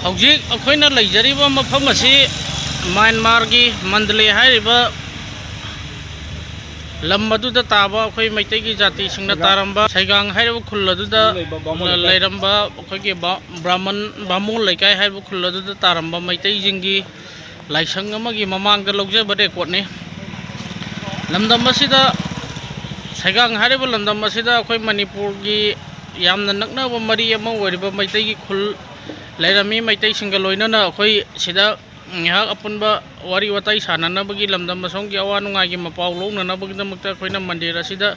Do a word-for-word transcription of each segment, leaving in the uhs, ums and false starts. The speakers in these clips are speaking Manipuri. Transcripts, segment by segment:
ꯍꯧꯖꯤꯛ ꯑꯩꯈꯣꯏꯅ ꯂꯩꯖꯔꯤꯕ ꯃꯐꯝ ꯑꯁꯤ ꯃ꯭ꯌꯥꯟꯃꯥꯔꯒꯤ ꯃꯟꯗꯂꯦ ꯍꯥꯏꯔꯤꯕ ꯂꯝ ꯑꯗꯨꯗ ꯇꯥꯕ ꯑꯩꯈꯣꯏ ꯃꯩꯇꯩꯒꯤ ꯖꯥꯇꯤꯁꯤꯡꯅ ꯇꯥꯔꯝꯕ ꯁꯩꯒꯥꯡ ꯍꯥꯏꯔꯤꯕ ꯈꯨꯜ ꯑꯗꯨꯗ ꯂꯩꯔꯝꯕ ꯑꯩꯈꯣꯏꯒꯤ ꯕꯥ-, ꯕ꯭ꯔꯥꯍꯃꯟ, ꯕꯥꯃꯣꯟ ꯂꯩꯀꯥꯏ ꯍꯥꯏꯔꯤꯕ ꯈꯨꯜ ꯑꯗꯨꯗ ꯇꯥꯔꯝꯕ ꯃꯩꯇꯩꯁꯤꯡꯒꯤ ꯂꯥꯏꯁꯪ ꯑꯃꯒꯤ ꯃꯃꯥꯡꯗ ꯂꯧꯖꯕ ꯔꯦꯀꯣꯔꯠꯅꯤ꯫ ꯂꯝꯗꯝ ꯑꯁꯤꯗ, ꯁꯩꯒꯥꯡ ꯍꯥꯏꯔꯤꯕ ꯂꯝꯗꯝ ꯑꯁꯤꯗ ꯑꯩꯈꯣꯏ ꯃꯅꯤꯄꯨꯔꯒꯤ ꯌꯥꯝꯅ ꯅꯛꯅꯕ ꯃꯔꯤ ꯑꯃ ꯑꯣꯏꯔꯤꯕ ꯃꯩꯇꯩꯒꯤ ꯈꯨꯜ ꯂꯩꯔꯝꯃꯤ꯫ ꯃꯩꯇꯩꯁꯤꯡꯒ ꯂꯣꯏꯅꯅ ꯑꯩꯈꯣꯏ ꯁꯤꯗ ꯉꯥꯏꯍꯥꯛ ꯑꯄꯨꯟꯕ ꯋꯥꯔꯤ ꯋꯥꯇꯥꯏ ꯁꯥꯟꯅꯅꯕꯒꯤ, ꯂꯝꯗꯝ ꯑꯁꯣꯝꯒꯤ ꯑꯋꯥ ꯅꯨꯡꯉꯥꯏꯒꯤ ꯃꯄꯥꯎ ꯂꯧꯅꯅꯕꯒꯤꯗꯃꯛꯇ ꯑꯩꯈꯣꯏꯅ ꯃꯟꯗꯤꯔ ꯑꯁꯤꯗ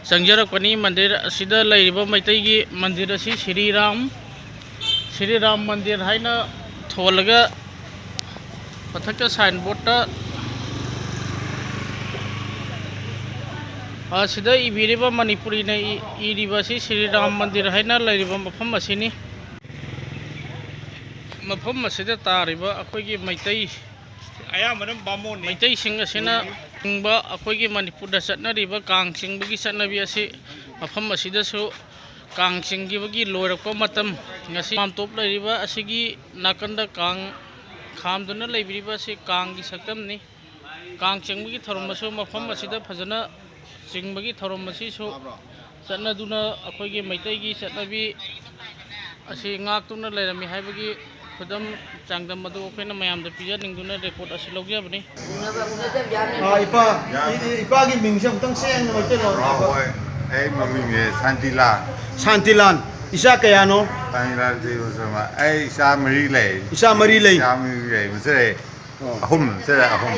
ꯆꯪꯖꯔꯛꯄꯅꯤ꯫ ꯃꯟꯗꯤꯔ ꯑꯁꯤꯗ ꯂꯩꯔꯤꯕ ꯃꯩꯇꯩꯒꯤ ꯃꯟꯗꯤꯔ ꯑꯁꯤ ꯁ꯭ꯔꯤ ꯔꯥꯝ, ꯁ꯭ꯔꯤ ꯔꯥꯝ ꯃꯟꯗꯤꯔ ꯍꯥꯏꯅ ꯊꯣꯜꯂꯒ ꯃꯊꯛꯇ ꯁꯥꯏꯟ ꯕꯣꯔꯗꯇ ꯑꯁꯤꯗ ꯏꯕꯤꯔꯤꯕ ꯃꯅꯤꯄꯨꯔꯤꯅ ꯏ-, ꯏꯔꯤꯕ ꯑꯁꯤ ꯁ꯭ꯔꯤ ꯔꯥꯝ ꯃꯟꯗꯤꯔ ꯍꯥꯏꯅ ꯂꯩꯔꯤꯕ ꯃꯐꯝ ꯑꯁꯤꯅꯤ꯫ ꯃꯐꯝ ꯑꯁꯤꯗ ꯇꯥꯔꯤꯕ ꯑꯩꯈꯣꯏꯒꯤ ꯃꯩꯇꯩ, ꯑꯌꯥꯝꯕꯅ ꯕꯥꯃꯣꯟꯅꯤ꯫ ꯃꯩꯇꯩꯁꯤꯡ ꯑꯁꯤꯅ ꯆꯤꯡꯕ, ꯑꯩꯈꯣꯏꯒꯤ ꯃꯅꯤꯄꯨꯔꯗ ꯆꯠꯅꯔꯤꯕ ꯀꯥꯡ ꯆꯤꯡꯕꯒꯤ ꯆꯠꯅꯕꯤ ꯑꯁꯤ ꯃꯐꯝ ꯑꯁꯤꯗꯁꯨ ꯀꯥꯡ ꯆꯤꯡꯈꯤꯕꯒꯤ ꯂꯣꯏꯔꯛꯄ ꯃꯇꯝ, ꯉꯁꯤ ꯃꯥꯝꯇꯣꯞ ꯂꯩꯔꯤꯕ ꯑꯁꯤꯒꯤ ꯅꯥꯀꯟꯗ ꯀꯥꯡ ꯈꯥꯝꯗꯨꯅ ꯂꯩꯕꯤꯔꯤꯕ ꯑꯁꯤ ꯀꯥꯡꯒꯤ ꯁꯛꯇꯝꯅꯤ꯫ ꯀꯥꯡ ꯆꯤꯡꯕꯒꯤ ꯊꯧꯔꯝ ꯑꯁꯨ ꯃꯐꯝ ꯑꯁꯤꯗ ꯐꯖꯅ ꯆꯤꯡꯕꯒꯤ ꯊꯧꯔꯝ ꯑꯁꯤꯁꯨ ꯆꯠꯅꯗꯨꯅ ꯑꯩꯈꯣꯏꯒꯤ ꯃꯩꯇꯩꯒꯤ ꯆꯠꯅꯕꯤ ꯑꯁꯤ ꯉꯥꯛꯇꯨꯅ ꯂꯩꯔꯝꯃꯤ ꯍꯥꯏꯕꯒꯤ ꯈꯨꯗꯝ ꯆꯥꯡꯗꯝ ꯑꯗꯨ ꯑꯩꯈꯣꯏꯅ ꯃꯌꯥꯝꯗ ꯄꯤꯖꯅꯤꯡꯗꯨꯅ ꯔꯦꯀꯣꯔꯠ ꯑꯁꯤ ꯂꯧꯖꯕꯅꯤ꯫ ꯑꯥ, ꯏꯄꯥ, ꯏ-, ꯏ-, ꯏꯄꯥꯒꯤ ꯃꯤꯡꯁꯦ ꯑꯃꯨꯛꯇꯪ ꯁꯦꯡꯅ ꯃꯩꯇꯩꯂꯣꯟꯗ ꯍꯥꯏꯕ꯫ ꯍꯣꯏ, ꯑꯩ ꯃꯃꯤꯡꯁꯦ ꯁꯥꯟꯇꯤꯂꯥꯜ꯫ ꯁꯥꯟꯇꯤꯂꯥꯜ꯫ ꯏꯆꯥ ꯀꯌꯥꯅꯣ? ꯁꯥꯟꯇꯤꯂꯥꯜ ꯗꯦꯕ ꯁꯔꯃ꯫ ꯑꯩ ꯏꯆꯥ ꯃꯔꯤ ꯂꯩ꯫ ꯏꯆꯥ ꯃꯔꯤ ꯂꯩ꯫ ꯏꯆꯥ ꯃꯔꯤ ꯂꯩ, ꯃꯆꯦ ꯑꯣ꯫ ꯑꯍꯨꯝ, ꯃꯆꯦ ꯑꯍꯨꯝ꯫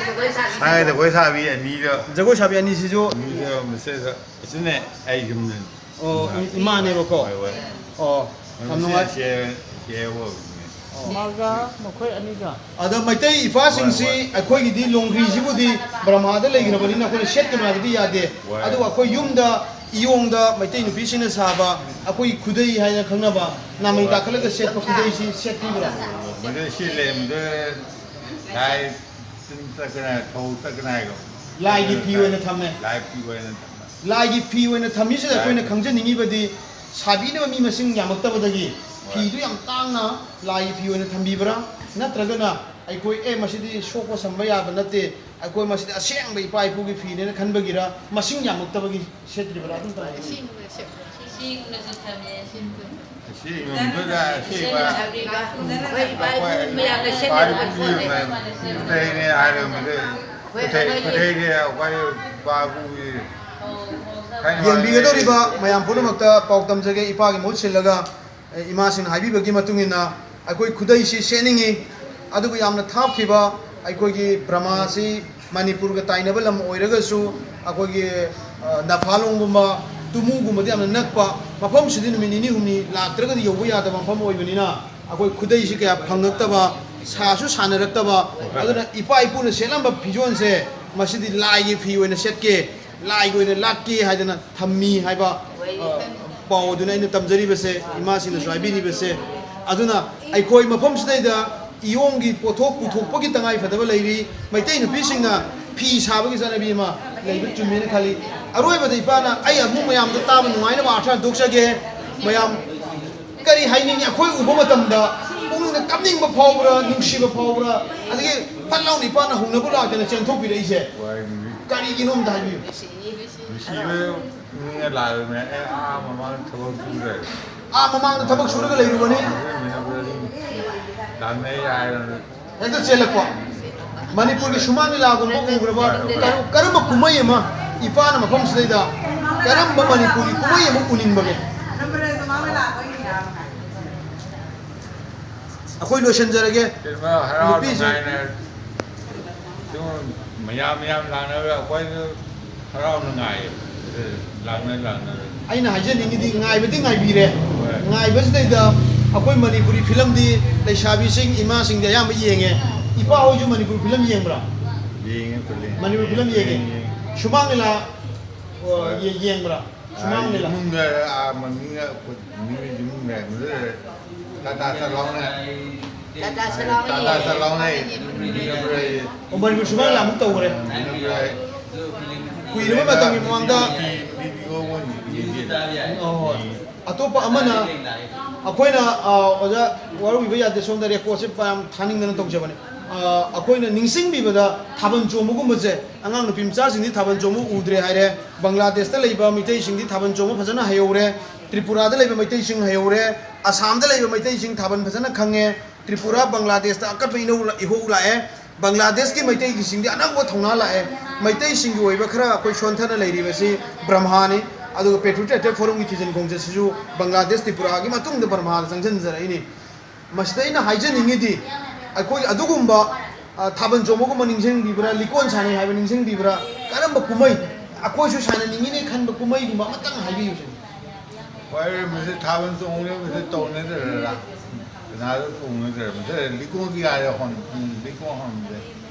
ꯁꯥꯏꯗ ꯑꯩꯈꯣꯏ ꯁꯥꯕꯤ ꯑꯅꯤꯗꯣ꯫ ꯖꯒꯣꯏ ꯁꯥꯕꯤ ꯑꯅꯤꯁꯤꯁꯨ? ꯑꯅꯤꯗꯣ ꯃꯆꯦꯗ꯫ ꯑꯁꯤꯅ ꯑꯩ ꯌꯨꯝꯗꯅꯤ꯫ ꯑꯣ, ꯏꯃꯥꯅꯦꯕꯀꯣ? ꯍꯣꯏ, ꯍꯣꯏ꯫ ꯑꯣ, ꯌꯥꯝ ꯅꯨꯡꯉꯥꯏ꯫ ꯆꯦ, ꯆꯦ ꯑꯣꯏꯕꯅꯦ꯫ ꯑꯣ꯫ ꯃꯥꯒ ꯃꯈꯣꯏ ꯑꯅꯤꯒ꯫ ꯑꯗ ꯃꯩꯇꯩ ꯏꯄꯥꯁꯤꯡꯁꯤ ꯍꯣꯏ, ꯍꯣꯏ꯫ ꯑꯩꯈꯣꯏꯒꯤꯗꯤ ꯂꯣꯡꯗ꯭ꯔꯤꯁꯤꯕꯨꯗꯤ ꯕ꯭ꯔꯍꯃꯥꯗ ꯂꯩꯈ꯭ꯔꯕꯅꯤꯅ ꯑꯩꯈꯣꯏꯅ ꯁꯦꯠꯀꯅꯨ ꯍꯥꯏꯕꯗꯤ ꯌꯥꯗꯦ꯫ ꯍꯣꯏ꯫ ꯑꯗꯨꯒ ꯑꯩꯈꯣꯏ ꯌꯨꯝꯗ ꯏꯌꯣꯡꯗ ꯃꯩꯇꯩ ꯅꯨꯄꯤꯁꯤꯡꯅ ꯁꯥꯕ ꯑꯩꯈꯣꯏꯒꯤ ꯈꯨꯗꯩ ꯍꯥꯏꯅ ꯈꯪꯅꯕ ꯅꯥꯃꯩ ꯍꯣꯏ꯫ ꯀꯥꯈꯠꯂꯒ ꯁꯦꯠꯄ ꯈꯨꯗꯩꯁꯤ ꯁꯦꯠꯄꯤꯕ꯭ꯔꯥ? ꯃꯗꯨ ꯁꯤ ꯂꯩꯔꯝꯕꯗ ꯂꯥꯏ ꯇꯤꯟ ꯆꯠꯀꯅꯤ, ꯊꯧ ꯆꯠꯀꯅꯤ ꯍꯥꯏꯗꯣ꯫ ꯂꯥꯏꯒꯤ ꯐꯤ ꯑꯣꯏꯅ ꯊꯝꯃꯦ꯫ ꯂꯥꯏ ꯐꯤ ꯑꯣꯏꯅ ꯊꯝꯃꯦ꯫ ꯂꯥꯏꯒꯤ ꯐꯤ ꯑꯣꯏꯅ ꯊꯝꯃꯤꯁꯤꯗ ꯂꯥꯏ ꯑꯩꯈꯣꯏꯅ ꯈꯪꯖꯅꯤꯡꯉꯤꯕꯗꯤ ꯁꯥꯕꯤꯅꯕ ꯃꯤ ꯃꯁꯤꯡ ꯌꯥꯝꯃꯛꯇꯕꯗꯒꯤ ꯍꯣꯏ꯫ ꯐꯤꯗꯨ ꯌꯥꯝ ꯇꯥꯡꯅ ꯂꯥꯏꯒꯤ ꯐꯤ ꯑꯣꯏꯅ ꯊꯝꯕꯤꯕ꯭ꯔꯥ? ꯅꯠꯇ꯭ꯔꯒꯅ ꯑꯩꯈꯣꯏ, "ꯑꯦ, ꯃꯁꯤꯗꯤ ꯁꯣꯛꯄ ꯁꯝꯕ ꯌꯥꯕ ꯅꯠꯇꯦ, ꯑꯩꯈꯣꯏ ꯃꯁꯤꯗꯤ ꯑꯁꯦꯡꯕ ꯏꯄꯥ ꯏꯄꯨꯒꯤ ꯐꯤꯅꯦꯅ" ꯈꯟꯕꯒꯤꯔ? ꯃꯁꯤꯡ ꯌꯥꯝꯂꯛꯇꯕꯒꯤ ꯁꯦꯠꯇ꯭ꯔꯤꯕ꯭ꯔꯥ? ꯑꯗꯨꯝ ꯇꯧꯔꯛꯑꯣ꯫ ꯁꯤꯒꯨꯝꯕꯁꯨ ꯊꯝꯃꯦ, ꯁꯤꯒꯨꯝꯕꯁꯨ꯫ ꯑꯁꯤ ꯌꯣꯟꯕꯗ ꯑꯁꯦꯡꯕ ꯑꯩꯈꯣꯏ ꯏꯄꯥ ꯏꯄꯨ ꯃꯌꯥꯝꯅ ꯁꯦꯠꯅꯔꯤꯕ ꯄꯣꯠꯅꯦ꯫ ꯄꯣꯠꯅꯦ ꯍꯥꯏꯔꯝꯕꯗ ꯈꯨꯗꯩ-, ꯈꯨꯗꯩꯗꯤ ꯑꯩꯈꯣꯏ ꯏꯄꯥ ꯏꯄꯨꯒꯤ ꯊꯥꯏꯅ ꯌꯦꯡꯕꯤꯒꯗꯧꯔꯤꯕ ꯃꯌꯥꯝ ꯄꯨꯝꯅꯃꯛꯇ ꯄꯥꯎ ꯇꯝꯖꯒꯦ, ꯏꯄꯥꯒꯤ ꯃꯍꯨꯠ ꯁꯤꯜꯂꯒ, ꯑꯦ, ꯏꯃꯥꯁꯤꯡꯅ ꯍꯥꯏꯕꯤꯕꯒꯤ ꯃꯇꯨꯡ ꯏꯟꯅ ꯑꯩꯈꯣꯏ ꯈꯨꯗꯩꯁꯤ ꯁꯦꯠꯅꯤꯡꯉꯤ꯫ ꯑꯗꯨꯕꯨ ꯌꯥꯝꯅ ꯊꯥꯞꯈꯤꯕ ꯑꯩꯈꯣꯏꯒꯤ ꯕ꯭ꯔꯍꯃꯥꯁꯤ ꯃꯅꯤꯄꯨꯔꯒ ꯇꯥꯏꯅꯕ ꯂꯝ ꯑꯣꯏꯔꯒꯁꯨ, ꯑꯩꯈꯣꯏꯒꯤ, ꯑ, ꯅꯐꯥꯂꯣꯡꯒꯨꯝꯕ, ꯇꯨꯃꯨꯒꯨꯝꯕꯗꯤ ꯌꯥꯝꯅ ꯅꯛꯄ, ꯃꯐꯝꯁꯤꯗꯤ ꯅꯨꯃꯤꯠ ꯅꯤꯅꯤ ꯍꯨꯝꯅꯤ ꯂꯥꯛꯇ꯭ꯔꯒꯗꯤ ꯌꯧꯕ ꯌꯥꯗꯕ ꯃꯐꯝ ꯑꯣꯏꯕꯅꯤꯅ, ꯑꯩꯈꯣꯏ ꯈꯨꯗꯩꯁꯤ ꯀꯌꯥ ꯐꯪꯉꯛꯇꯕ, ꯁꯥꯁꯨ ꯁꯥꯅꯔꯛꯇꯕ, ꯑꯗꯨꯅ ꯏꯄꯥ ꯏꯄꯨꯅ ꯁꯦꯠꯂꯝꯕ ꯐꯤꯖꯣꯜꯁꯦ ꯃꯁꯤꯗꯤ ꯂꯥꯏꯒꯤ ꯐꯤ ꯑꯣꯏꯅ ꯁꯦꯠꯀꯦ, ꯂꯥꯏꯒꯤ ꯑꯣꯏꯅ ꯂꯥꯠꯀꯦ ꯍꯥꯏꯗꯅ ꯊꯝꯃꯤ ꯍꯥꯏꯕ, ꯑ, ꯄꯥꯎ ꯑꯗꯨꯅ ꯑꯩꯅ ꯇꯝꯖꯔꯤꯕꯁꯦ, ꯏꯃꯥꯁꯤꯡꯅꯁꯨ ꯍꯥꯏꯕꯤꯔꯤꯕꯁꯦ꯫ ꯑꯗꯨꯅ ꯑꯩꯈꯣꯏ ꯃꯐꯝꯁꯤꯗꯩꯗ ꯏꯌꯣꯡꯒꯤ ꯄꯣꯠꯊꯣꯛ ꯄꯨꯊꯣꯛꯄꯒꯤ ꯇꯉꯥꯏ ꯐꯗꯕ ꯂꯩꯔꯤ꯫ ꯃꯩꯇꯩ ꯅꯨꯄꯤꯁꯤꯡꯅ ꯐꯤ ꯁꯥꯕꯒꯤ ꯆꯠꯅꯕꯤ ꯑꯃ ꯂꯩꯕ ꯆꯨꯝꯃꯦꯅ ꯈꯜꯂꯤ꯫ ꯑꯔꯣꯏꯕꯗ ꯏꯄꯥꯅ ꯑꯩ ꯑꯃꯨꯛ ꯃꯌꯥꯝꯗ ꯇꯥꯕ ꯅꯨꯡꯉꯥꯏꯅꯕ ꯑꯥꯔꯊ ꯍꯟꯗꯣꯛꯆꯒꯦ꯫ ꯃꯌꯥꯝ ꯀꯔꯤ ꯍꯥꯏꯅꯤꯡꯉꯤ? ꯑꯩꯈꯣꯏ ꯎꯕ ꯃꯇꯝꯗ ꯄꯨꯛꯅꯤꯡꯗ ꯀꯞꯅꯤꯡꯕ ꯐꯥꯎꯕ꯭ꯔꯥ, ꯅꯨꯡꯁꯤꯕ ꯐꯥꯎꯕ꯭ꯔꯥ, ꯑꯗꯒꯤ ꯐꯠ ꯂꯥꯎꯅ ꯏꯄꯥꯅ ꯍꯧꯅꯕ ꯂꯥꯛꯇꯅ ꯆꯦꯟꯊꯣꯛꯄꯤꯔꯛꯏꯁꯦ ꯀꯔꯤꯒꯤꯅꯣ ꯑꯝꯇ ꯍꯥꯏꯕꯤꯌꯨ꯫ ꯅꯨꯡꯁꯤꯕ ꯃꯤꯅ ꯂꯥꯛꯑꯕꯅꯦ꯫ ꯑꯦ, ꯑꯥ ꯃꯃꯥꯡꯗ ꯊꯕꯛ ꯁꯨꯔꯦ꯫ ꯑꯥ ꯃꯃꯥꯡꯗ ꯊꯕꯛ ꯁꯨꯔꯒ ꯂꯩꯔꯨꯕꯅꯤ꯫ ꯂꯥꯛꯅꯩ ꯍꯥꯏꯔꯅ꯫ ꯍꯦꯛꯇ ꯆꯦꯜꯂꯛꯄ꯫ ꯃꯅꯤꯄꯨꯔꯒꯤ ꯁꯨꯃꯥꯡ ꯂꯤꯂꯥꯒꯨꯝꯕ ꯎꯈ꯭ꯔꯕ ꯀꯔꯝ-, ꯀꯔꯝꯕ ꯀꯨꯝꯍꯩ ꯑꯃ ꯏꯄꯥꯅ ꯃꯐꯝꯁꯤꯗꯩꯗ ꯀꯔꯝꯕ ꯃꯅꯤꯄꯨꯔꯒꯤ ꯀꯨꯝꯍꯩ ꯑꯃ ꯎꯅꯤꯡꯕꯒꯦ? ꯑꯩꯈꯣꯏ ꯂꯣꯏꯁꯤꯟꯖꯔꯒꯦ꯫ ꯀꯩꯅꯣ, ꯍꯔꯥꯎ ꯅꯨꯄꯤꯁꯤꯡ ꯅꯨꯡꯉꯥꯏꯅ ꯁꯨꯝ ꯃꯌꯥꯝ ꯃꯌꯥꯝ ꯂꯥꯛꯅꯔꯒ ꯑꯩꯈꯣꯏꯁꯨ ꯍꯔꯥꯎꯅ ꯉꯥꯏꯌꯦ꯫ ꯂꯥꯛꯅ ꯂꯥꯛꯅꯔꯒ꯫ ꯑꯩꯅ ꯍꯥꯏꯖꯅꯤꯡꯉꯤꯗꯤ ꯉꯥꯏꯕꯗꯤ ꯉꯥꯏꯕꯤꯔꯦ꯫ ꯍꯣꯏ꯫ ꯉꯥꯏꯕꯁꯤꯗꯩꯗ ꯑꯩꯈꯣꯏ ꯃꯅꯤꯄꯨꯔꯤ ꯐꯤꯂꯝꯗꯤ ꯂꯩꯁꯥꯕꯤꯁꯤꯡ, ꯏꯃꯥꯁꯤꯡꯗꯤ ꯑꯌꯥꯝꯕ ꯌꯦꯡꯉꯦ꯫ ꯏꯄꯥ ꯍꯣꯏꯁꯨ ꯃꯅꯤꯄꯨꯔꯤ ꯐꯤꯂꯝ ꯌꯦꯡꯕ꯭ꯔꯥ? ꯌꯦꯡꯉꯦ, ꯐꯤꯂꯝ꯫ ꯃꯅꯤꯄꯨꯔꯤ ꯐꯤꯂꯝ ꯌꯦꯡꯉꯦ꯫ ꯌꯦꯡꯉꯦ, ꯌꯦꯡꯉꯦ꯫ ꯁꯨꯃꯥꯡ ꯂꯤꯂꯥ, ꯑꯣ, ꯍꯣꯏ꯫ ꯌꯦ-, ꯌꯦꯡꯕ꯭ꯔꯥ? ꯁꯨꯃꯥꯡ ꯂꯤꯂꯥ꯫ ꯏꯃꯨꯡꯗ, ꯑꯥ, ꯃꯃꯤꯡꯒ ꯑꯩꯈꯣꯏ ꯃꯤꯒꯤ ꯏꯃꯨꯡꯗ ꯇꯥꯇꯥ ꯆꯠ ꯂꯥꯎꯅ꯫ ꯇꯥꯇꯥ ꯆꯠ ꯂꯥꯎꯅ ꯇꯥꯇꯥ ꯆꯠ ꯂꯥꯎꯅ꯫ ꯑꯣ, ꯃꯅꯤꯄꯨꯔ ꯁꯨꯃꯥꯡ ꯂꯤꯂꯥ ꯑꯃꯨꯛ ꯇꯧꯈ꯭ꯔꯦ꯫ ꯀꯨꯏꯔꯕ ꯃꯇꯝꯒꯤ ꯃꯃꯥꯡꯗ꯫ ꯅꯨꯄꯤ, ꯅꯨꯄꯤ ꯄꯤꯌꯣ ꯃꯣꯏ ꯌꯦꯡꯒꯦ꯫ ꯑꯣ, ꯍꯣꯏ꯫ ꯑꯇꯣꯞꯄ ꯑꯃꯅ ꯑꯩꯈꯣꯏꯅ, ꯑ, ꯑꯣꯖꯥ, ꯋꯥꯔꯧꯕꯤꯕ ꯌꯥꯗꯦ, ꯁꯣꯝꯗ ꯔꯦꯀꯣꯔꯠꯁꯦ ꯌꯥꯝ ꯊꯥꯅꯤꯡꯗꯅ ꯇꯧꯖꯕꯅꯤ꯫ ꯑ, ꯑꯩꯈꯣꯏꯅ ꯅꯤꯡꯁꯤꯡꯕꯤꯕꯗ ꯊꯥꯕꯜ ꯆꯣꯡꯕꯒꯨꯝꯕꯁꯦ, ꯑꯉꯥꯡ ꯅꯨꯄꯤ ꯃꯆꯥꯁꯤꯡꯗꯤ ꯊꯥꯕꯜ ꯆꯣꯡꯕ ꯎꯗ꯭ꯔꯦ ꯍꯥꯏꯔꯦ, ꯕꯪꯒ꯭ꯂꯥꯗꯦꯁꯇ ꯂꯩꯕ ꯃꯩꯇꯩꯁꯤꯡꯗꯤ ꯊꯥꯕꯜ ꯆꯣꯡꯕ ꯐꯖꯅ ꯍꯩꯍꯧꯔꯦ, ꯇ꯭ꯔꯤꯄꯨꯔꯥꯗ ꯂꯩꯕ ꯃꯩꯇꯩꯁꯤꯡ ꯍꯩꯍꯧꯔꯦ, ꯑꯁꯥꯝꯗ ꯂꯩꯕ ꯃꯩꯇꯩꯁꯤꯡ ꯊꯥꯕꯜ ꯐꯖꯅ ꯈꯪꯉꯦ, ꯇ꯭ꯔꯤꯄꯨꯔꯥ, ꯕꯪꯒ꯭ꯂꯥꯗꯦꯁꯇ ꯑꯀꯟꯕ ꯏꯅꯧ ꯂ-, ꯏꯍꯧ ꯂꯥꯛꯑꯦ꯫ ꯕꯪꯒ꯭ꯂꯥꯗꯦꯁꯀꯤ ꯃꯩꯇꯩꯒꯤꯁꯤꯡꯗꯤ ꯑꯅꯧꯕ ꯊꯧꯅꯥ ꯂꯥꯛꯑꯦ꯫ ꯃꯩꯇꯩꯁꯤꯡꯒꯤ ꯑꯣꯏꯕ ꯈꯔ ꯑꯩꯈꯣꯏ ꯁꯣꯟꯊꯅ ꯂꯩꯔꯤꯕꯁꯤ ꯕ꯭ꯔꯍꯃꯥꯅꯤ꯫ ꯑꯗꯨꯒ Patriotic Attack Forumꯒꯤ ꯊꯤꯖꯤꯟ ꯈꯣꯡꯖꯠꯁꯤꯁꯨ ꯕꯪꯒ꯭ꯂꯥꯗꯦꯁ, ꯇ꯭ꯔꯤꯄꯨꯔꯥꯒꯤ ꯃꯇꯨꯡꯗ ꯕꯔꯃꯥꯗ ꯆꯪꯁꯤꯟꯖꯔꯛꯏꯅꯤ꯫ ꯃꯁꯤꯗ ꯑꯩꯅ ꯍꯥꯏꯖꯅꯤꯡꯉꯤꯗꯤ, ꯑꯩꯈꯣꯏ ꯑꯗꯨꯒꯨꯝꯕ, ꯑ, ꯊꯥꯕꯜ ꯆꯣꯡꯕꯒꯨꯝꯕ ꯅꯤꯡꯁꯤꯡꯕꯤꯕ꯭ꯔꯥ, ꯂꯤꯀꯣꯟ ꯁꯥꯟꯅꯩ ꯍꯥꯏꯕ ꯅꯤꯡꯁꯤꯡꯕꯤꯕ꯭ꯔꯥ? ꯀꯔꯝꯕ ꯀꯨꯝꯍꯩ, ꯑꯩꯈꯣꯏꯁꯨ ꯁꯥꯟꯅꯅꯤꯡꯉꯤꯅꯦ ꯈꯟꯕ ꯀꯨꯝꯍꯩꯒꯨꯝꯕ ꯑꯃꯇꯪ ꯍꯥꯏꯕꯤꯌꯨꯁꯦ꯫ ꯍꯣꯏ, ꯃꯁꯤ ꯊꯥꯕꯜ ꯆꯣꯡꯕꯁꯦ ꯃꯁꯤ ꯇꯧꯅꯗ꯭ꯔꯦꯗ꯫ ꯀꯅꯥꯁꯨ ꯆꯣꯡꯅꯗ꯭ꯔꯦ꯫ ꯃꯁꯤ ꯂꯤꯀꯣꯟꯒꯤ ꯍꯥꯏꯔꯦ, ꯍꯣꯟ-, ꯎꯝ, ꯂꯤꯀꯣꯟ ꯍꯣꯟꯕꯁꯦ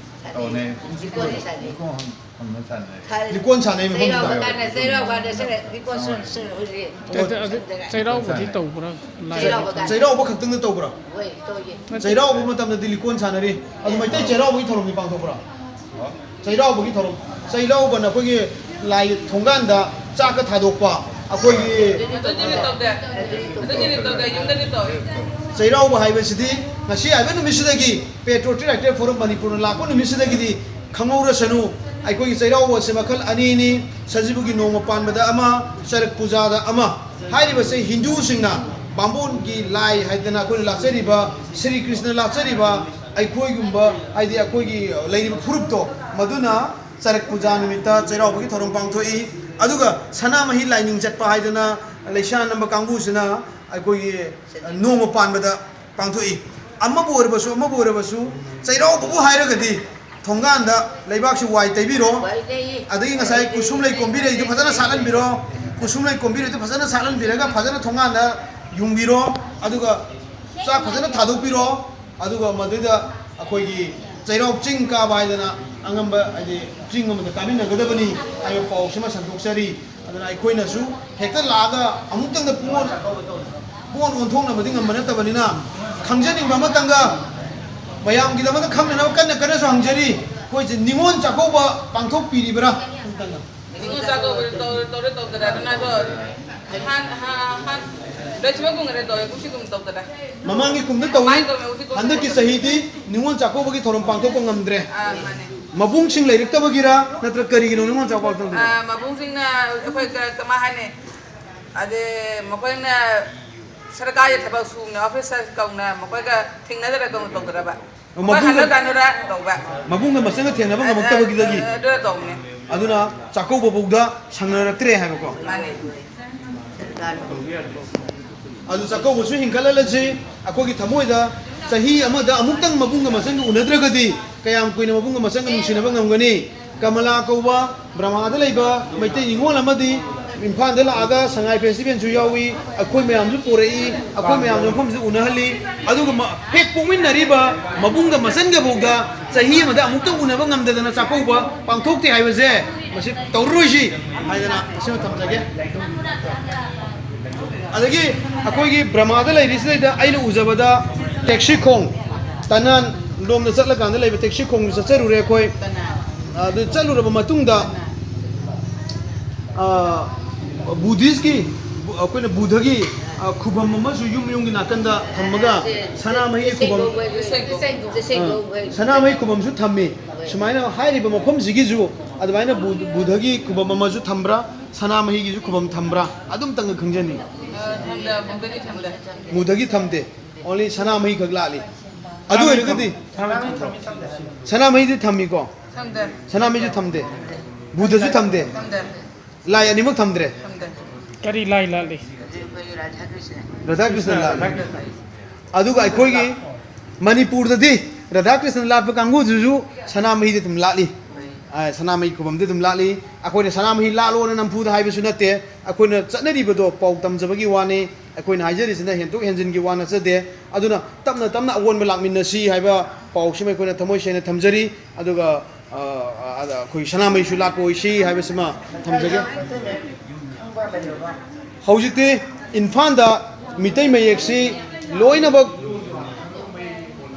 ꯇꯧꯅꯩ꯫ ꯂꯤꯀꯣꯟ ꯁꯥꯟꯅꯩ꯫ ꯂꯤꯀꯣꯟ ꯍꯣꯟ-, ꯍꯣꯟꯕ ꯁꯥꯟꯅꯩ꯫ ꯆꯩꯔꯥꯎꯕ ꯀꯥꯟꯗ, ꯆꯩꯔꯥꯎꯕ ꯀꯥꯟꯗ ꯁꯤꯗ ꯂꯤꯀꯣꯟ ꯁꯣꯟ-, ꯁꯣꯟ-, ꯍꯧꯖꯤꯛ ꯑꯣ, ꯑꯗꯨ ꯆꯩꯔꯥꯎꯕꯗꯤ ꯇꯧꯕ꯭ꯔꯥ? ꯂꯥꯏ ꯆꯩꯔꯥꯎꯕ ꯀꯥꯟꯗ꯫ ꯆꯩꯔꯥꯎꯕ ꯈꯛꯇꯪꯗ ꯇꯧꯕ꯭ꯔꯥ? ꯍꯣꯏ, ꯇꯧꯏ꯫ ꯆꯩꯔꯥꯎꯕ ꯃꯇꯝꯗꯗꯤ ꯂꯤꯀꯣꯟ ꯁꯥꯟꯅꯔꯤ꯫ ꯑꯗꯨ ꯃꯩꯇꯩ ꯆꯩꯔꯥꯎꯕꯒꯤ ꯊꯧꯔꯝꯗꯤ ꯄꯥꯡꯊꯣꯛꯄ꯭ꯔꯥ? ꯆꯩꯔꯥꯎꯕꯒꯤ ꯊꯧꯔꯝ, ꯆꯩꯔꯥꯎꯕꯅ ꯑꯩꯈꯣꯏꯒꯤ ꯂꯥꯏ ꯊꯣꯡꯒꯥꯟꯗ ꯆꯥꯛꯀ ꯊꯥꯗꯣꯛꯄ, ꯑꯩꯈꯣꯏꯒꯤ ꯑꯗꯨꯗꯤ ꯇꯧꯗꯦ꯫ ꯑꯗꯨꯗꯤ ꯇꯧꯗꯦ, ꯌꯨꯝꯗꯗꯤ ꯇꯧꯏ꯫ ꯆꯩꯔꯥꯎꯕ ꯍꯥꯏꯕꯁꯤꯗꯤ ꯉꯁꯤ ꯍꯥꯏꯕ ꯅꯨꯃꯤꯠꯁꯤꯗꯒꯤ Patriotic Attack Forum ꯃꯅꯤꯄꯨꯔꯅ ꯂꯥꯛꯄ ꯅꯨꯃꯤꯠꯁꯤꯗꯒꯤꯗꯤ ꯈꯪꯍꯧꯔꯁꯅꯨ, ꯑꯩꯈꯣꯏꯒꯤ ꯆꯩꯔꯥꯎꯕ ꯑꯁꯤ ꯃꯈꯜ ꯑꯅꯤꯅꯤ, ꯁꯖꯤꯕꯨꯒꯤ ꯅꯣꯡꯃ ꯄꯥꯟꯕꯗ ꯑꯃ, ꯆꯔꯛ ꯄꯨꯖꯥꯗ ꯑꯃ꯫ ꯍꯥꯏꯔꯤꯕꯁꯦ ꯍꯤꯟꯗꯨꯁꯤꯡꯅ ꯕꯥꯃꯣꯟꯒꯤ ꯂꯥꯏ ꯍꯥꯏꯗꯅ ꯑꯩꯈꯣꯏꯅ ꯂꯥꯠꯆꯔꯤꯕ ꯁ꯭ꯔꯤ ꯀ꯭ꯔꯤꯁꯅ ꯂꯥꯠꯆꯔꯤꯕ ꯑꯩꯈꯣꯏꯒꯨꯝꯕ, ꯍꯥꯏꯗꯤ ꯑꯩꯈꯣꯏꯒꯤ ꯂꯩꯔꯤꯕ ꯐꯨꯔꯨꯞꯇꯣ, ꯃꯗꯨꯅ ꯆꯔꯛ ꯄꯨꯖꯥ ꯅꯨꯃꯤꯠꯇ ꯆꯩꯔꯥꯎꯕꯒꯤ ꯊꯧꯔꯝ ꯄꯥꯡꯊꯣꯛꯏ꯫ ꯑꯗꯨꯒ ꯁꯅꯥꯃꯍꯤ ꯂꯥꯏꯅꯤꯡ ꯆꯠꯄ ꯍꯥꯏꯗꯅ ꯂꯩꯁꯥ ꯅꯝꯕ ꯀꯥꯡꯕꯨꯁꯤꯅ ꯑꯩꯈꯣꯏꯒꯤ ꯅꯣꯡꯃ ꯄꯥꯟꯕꯗ ꯄꯥꯡꯊꯣꯛꯏ꯫ ꯑꯃꯕꯨ ꯑꯣꯏꯔꯕꯁꯨ, ꯑꯃꯕꯨ ꯑꯣꯏꯔꯕꯁꯨ, ꯆꯩꯔꯥꯎꯕꯕꯨ ꯍꯥꯏꯔꯒꯗꯤ ꯊꯣꯡꯒꯥꯟꯗ ꯂꯩꯕꯥꯛꯁꯤ ꯋꯥꯏ ꯇꯩꯕꯤꯔꯣ, ꯑꯗꯒꯤ ꯉꯁꯥꯏ ꯀꯨꯁꯨꯝ ꯂꯩ ꯀꯣꯝꯕꯤꯔꯛꯏꯗꯨ ꯐꯖꯅ ꯁꯥꯠꯍꯟꯕꯤꯔꯣ, ꯀꯨꯁꯨꯝ ꯂꯩ ꯀꯣꯝꯕꯤꯔꯛꯏꯗꯨ ꯐꯖꯅ ꯁꯥꯠꯍꯟꯕꯤꯔꯒ ꯐꯖꯅ ꯊꯣꯡꯒꯥꯟꯗ ꯌꯨꯡꯕꯤꯔꯣ, ꯑꯗꯨꯒ ꯆꯥꯛ ꯐꯖꯅ ꯊꯥꯗꯣꯛꯄꯤꯔꯣ꯫ ꯑꯗꯨꯒ ꯃꯗꯨꯗ ꯑꯩꯈꯣꯏꯒꯤ ꯆꯩꯔꯥꯎ ꯆꯤꯡ ꯀꯥꯕ ꯍꯥꯏꯗꯅ ꯑꯉꯝꯕ, ꯍꯥꯏꯗꯤ ꯆꯤꯡ ꯑꯃꯗ ꯀꯥꯃꯤꯟꯅꯒꯗꯕꯅꯤ ꯍꯥꯏꯕ ꯄꯥꯎꯁꯤꯃ ꯁꯟꯗꯣꯛꯆꯔꯤ꯫ ꯑꯗꯨꯅ ꯑꯩꯈꯣꯏꯅꯁꯨ ꯍꯦꯛꯇ ꯂꯥꯛꯑꯒ ꯑꯃꯨꯛꯇꯪꯗ ꯄꯨꯡꯑꯣꯟ, ꯄꯨꯡꯑꯣꯟ ꯑꯣꯟꯊꯣꯛꯅꯕꯗꯤ ꯉꯝꯕ ꯅꯠꯇꯕꯅꯤꯅ, ꯈꯪꯖꯅꯤꯡꯕ ꯑꯃꯇꯪꯒ ꯃꯌꯥꯝꯒꯤꯗꯃꯛꯇ ꯈꯪꯅꯅꯕ ꯀꯟꯅ ꯀꯟꯅꯁꯨ ꯍꯪꯖꯔꯤ꯫ ꯑꯩꯈꯣꯏꯁꯦ ꯅꯤꯉꯣꯜ ꯆꯥꯛꯀꯧꯕ ꯄꯥꯡꯊꯣꯛꯄꯤꯔꯤꯕ꯭ꯔꯥ? ꯑꯃꯇꯪꯒ꯫ ꯅꯤꯉꯣꯜ ꯆꯥꯛꯀꯧꯕ ꯇꯧꯔꯦ, ꯇꯧꯔꯦ, ꯇꯧꯗꯅ ꯑꯗꯨꯃꯥꯏꯅ ꯍꯥꯟ ꯍꯥ- ꯍꯥꯟ ꯂꯣꯏꯁꯤꯃ ꯀꯨꯝꯈ꯭ꯔꯦ ꯇꯧꯋꯦ, ꯀꯨꯝꯁꯤ ꯀꯨꯝ ꯇꯧꯗꯔꯦ꯫ ꯃꯃꯥꯡꯒꯤ ꯀꯨꯝꯗ ꯇꯧꯏ꯫ ꯃꯃꯥꯡ ꯇꯧꯋꯦ, ꯍꯧꯖꯤꯛ ꯀꯨꯝ ꯍꯟꯗꯛꯀꯤ ꯇꯧꯗꯔꯦ꯫ ꯆꯍꯤꯗꯤ ꯅꯤꯉꯣꯜ ꯆꯥꯛꯀꯧꯕꯒꯤ ꯊꯧꯔꯝ ꯄꯥꯡꯊꯣꯛꯄ ꯉꯝꯗ꯭ꯔꯦ꯫ ꯑꯥ, ꯃꯥꯅꯦ꯫ ꯃꯕꯨꯡꯁꯤꯡ ꯂꯩꯔꯛꯇꯕꯒꯤꯔ ꯅꯠꯇ꯭ꯔꯒ ꯀꯔꯤꯒꯤꯅꯣ ꯅꯤꯉꯣꯜ ꯆꯥꯛꯀꯧꯕ ꯄꯥꯡꯊꯣꯛꯇ꯭ꯔꯤꯗꯣ? ꯑꯥ, ꯃꯕꯨꯡꯁꯤꯡꯅ ꯑꯩꯈꯣꯏ ꯀ- ꯀꯃꯥꯏ ꯍꯥꯏꯅꯤ, ꯑꯗꯩ ꯃꯈꯣꯏꯅ ꯁꯔꯀꯥꯔꯒꯤ ꯊꯕꯛ ꯁꯨꯕꯅ ꯑꯣꯐꯤꯁꯔ ꯀꯧꯅ ꯃꯈꯣꯏꯒ ꯊꯦꯡꯅꯗꯔ ꯀꯧꯅ ꯇꯧꯗꯔꯕ? ꯃꯈꯣꯏ ꯃꯕꯨꯡꯒ- ꯍꯜꯂꯛꯀꯥꯟꯗꯨꯗ ꯇꯧꯕ꯫ ꯃꯕꯨꯡꯒ ꯃꯆꯟꯒ ꯊꯦꯡꯅꯕ ꯉꯝꯃꯛꯇꯕꯒꯤꯗꯒꯤ꯫ ꯑ, ꯑ, ꯑꯗꯨꯅ ꯇꯧꯕꯅꯦ꯫ ꯑꯗꯨꯅ ꯆꯥꯛꯀꯧꯕ ꯐꯥꯎꯗ ꯁꯪꯅꯔꯛꯇ꯭ꯔꯦ ꯍꯥꯏꯕꯀꯣ꯫ ꯃꯥꯅꯦ꯫ ꯑꯗꯨ ꯆꯥꯛꯀꯧꯕꯁꯨ ꯍꯤꯡꯒꯠꯍꯜꯂꯁꯤ꯫ ꯑꯩꯈꯣꯏꯒꯤ ꯊꯃꯣꯏꯗ ꯆꯍꯤ ꯑꯃꯗ ꯑꯃꯨꯛꯇꯪ ꯃꯕꯨꯡꯒ ꯃꯆꯟꯒ ꯎꯅꯗ꯭ꯔꯒꯗꯤ ꯀꯌꯥꯝ ꯀꯨꯏꯅ ꯃꯕꯨꯡꯒ ꯃꯆꯟꯒ ꯅꯨꯡꯁꯤꯅꯕ ꯉꯝꯒꯅꯤ? ꯀꯃꯂꯥ ꯀꯧꯕ ꯕ꯭ꯔꯍꯃꯥꯗ ꯂꯩꯕ ꯃꯩꯇꯩ ꯅꯤꯉꯣꯜ ꯑꯃꯗꯤ ꯏꯝꯐꯥꯜꯗ ꯂꯥꯛꯑꯒ ꯁꯉꯥꯏ ꯐꯦꯁꯇꯤꯚꯦꯜꯁꯨ ꯌꯥꯎꯏ, ꯑꯩꯈꯣꯏ ꯃꯌꯥꯝꯁꯨ ꯄꯨꯔꯛꯏ, ꯑꯩꯈꯣꯏ ꯃꯌꯥꯝꯁꯨ ꯃꯐꯝꯁꯤꯗ ꯎꯅꯍꯜꯂꯤ꯫ ꯑꯗꯨꯒ ꯃ- ꯍꯦꯛ ꯄꯣꯛꯃꯤꯟꯅꯔꯤꯕ ꯃꯕꯨꯡꯒ ꯃꯆꯟꯒꯐꯥꯎꯗ ꯆꯍꯤ ꯑꯃꯗ ꯑꯃꯨꯛꯇ ꯎꯅꯕ ꯉꯝꯗꯗꯅ ꯆꯥꯛꯀꯧꯕ ꯄꯥꯡꯊꯣꯛꯇꯦ ꯍꯥꯏꯕꯁꯦ ꯃꯁꯤ ꯇꯧꯔꯔꯣꯏꯁꯤ ꯍꯥꯏꯗꯅ ꯃꯁꯤꯃ ꯊꯝꯖꯒꯦ꯫ ꯑꯗꯒꯤ ꯑꯩꯈꯣꯏꯒꯤ ꯕ꯭ꯔꯍꯃꯥꯗ ꯂꯩꯔꯤꯁꯤꯗꯩꯗ ꯑꯩꯅ ꯎꯖꯕꯗ ꯇꯦꯛꯁꯤ ꯈꯣꯡ, ꯇꯅꯥꯟ ꯂꯣꯝꯗ ꯆꯠꯂꯀꯥꯟꯗ ꯂꯩꯕ ꯇꯦꯛꯁꯤ ꯈꯣꯡꯗꯨ ꯆꯠꯆꯔꯨꯔꯦ ꯑꯩꯈꯣꯏ꯫ ꯑꯗꯨ ꯆꯠꯂꯨꯔꯕ ꯃꯇꯨꯡꯗ, ꯑ, ꯕꯨꯙꯤꯁꯀꯤ, ꯑꯩꯈꯣꯏꯅ ꯕꯨꯙꯒꯤ, ꯑ, ꯈꯨꯕꯝ ꯑꯃꯁꯨ ꯌꯨꯝ ꯌꯨꯝꯒꯤ ꯅꯥꯀꯟꯗ ꯊꯝꯃꯒ ꯁꯅꯥꯃꯍꯤꯒꯤ ꯈꯨꯕꯝ, ꯑ, ꯁꯅꯥꯃꯍꯤ ꯈꯨꯕꯝꯁꯨ ꯊꯝꯃꯤ꯫ ꯁꯨꯃꯥꯏꯅ ꯍꯥꯏꯔꯤꯕ ꯃꯐꯝꯁꯤꯒꯤꯁꯨ ꯑꯗꯨꯃꯥꯏꯅ ꯕꯨ- ꯕꯨꯙꯒꯤ ꯈꯨꯕꯝ ꯑꯃꯁꯨ ꯊꯝꯕ꯭ꯔꯥ, ꯁꯅꯥꯃꯍꯤꯒꯤꯁꯨ ꯈꯨꯕꯝ ꯊꯝꯕ꯭ꯔꯥ, ꯑꯗꯨꯝꯇꯪꯒ ꯈꯪꯖꯅꯤꯡꯉꯤ꯫ ꯑ, ꯊꯝꯗꯦ, ꯕꯨꯙꯒꯤ ꯊꯝꯗꯦ꯫ ꯕꯨꯙꯒꯤ ꯊꯝꯗꯦ, only ꯁꯅꯥꯃꯍꯤ ꯈꯛ ꯂꯥꯠꯂꯤ꯫ ꯑꯗꯨ ꯑꯣꯏꯔꯒꯗꯤ ꯁꯅꯥꯃꯍꯤꯗꯤ ꯊꯝꯃꯤꯀꯣ? ꯊꯝꯗꯦ꯫ ꯁꯅꯥꯃꯍꯤꯁꯨ ꯊꯝꯗꯦ, ꯕꯨꯙꯁꯨ ꯊꯝꯗꯦ, ꯊꯝꯗꯦ꯫ ꯂꯥꯏ ꯑꯅꯤꯃꯛ ꯊꯝꯗ꯭ꯔꯦ꯫ ꯊꯝꯗꯦ꯫ ꯀꯔꯤ ꯂꯥꯏ ꯂꯥꯠꯂꯤ? ꯔꯥꯙꯥ ꯀ꯭ꯔꯤꯁꯅ ꯂꯥꯠꯂꯤ꯫ ꯑꯗꯨꯒ ꯑꯩꯈꯣꯏꯒꯤ ꯃꯅꯤꯄꯨꯔꯗꯗꯤ ꯔꯥꯙꯥ ꯀ꯭ꯔꯤꯁꯅ ꯂꯥꯠꯄ ꯀꯥꯡꯕꯨꯗꯨꯁꯨ ꯁꯅꯥꯃꯍꯤꯗꯤ ꯑꯗꯨꯝ ꯂꯥꯠꯂꯤ꯫ ꯑ, ꯁꯅꯥꯃꯍꯤ ꯈꯨꯕꯝꯗꯤ ꯑꯗꯨꯝ ꯂꯥꯠꯂꯤ꯫ ꯑꯩꯈꯣꯏꯅ ꯁꯅꯥꯃꯍꯤ ꯂꯥꯠꯂꯣꯅ ꯅꯝꯐꯨꯗ ꯍꯥꯏꯕꯁꯨ ꯅꯠꯇꯦ꯫ ꯑꯩꯈꯣꯏꯅ ꯆꯠꯅꯔꯤꯕꯗꯣ ꯄꯥꯎ ꯇꯝꯖꯕꯒꯤ ꯋꯥꯅꯤ꯫ ꯑꯩꯈꯣꯏꯅ ꯍꯥꯏꯖꯔꯤꯁꯤꯅ ꯍꯦꯟꯗꯣꯛ ꯍꯦꯟꯖꯤꯟꯒꯤ ꯋꯥ ꯅꯠꯆꯗꯦ꯫ ꯑꯗꯨꯅ ꯇꯞꯅ ꯇꯞꯅ ꯑꯑꯣꯟꯕ ꯂꯥꯛꯃꯤꯟꯅꯁꯤ ꯍꯥꯏꯕ ꯄꯥꯎꯁꯤꯃ ꯑꯩꯈꯣꯏꯅ ꯊꯃꯣꯏ ꯁꯦꯡꯅ ꯊꯝꯖꯔꯤ꯫ ꯑꯗꯨꯒ, ꯑ, ꯑ, ꯑꯗ ꯑꯩꯈꯣꯏ ꯁꯅꯥꯃꯍꯤꯁꯨ ꯂꯥꯠꯄ ꯑꯣꯏꯁꯤ ꯍꯥꯏꯕꯁꯤꯃ ꯊꯝꯖꯒꯦ꯫ ꯍꯧꯖꯤꯛꯇꯤ ꯏꯝꯐꯥꯜꯗ ꯃꯤꯇꯩ ꯃꯌꯦꯛꯁꯤ ꯂꯣꯏꯅꯃꯛ,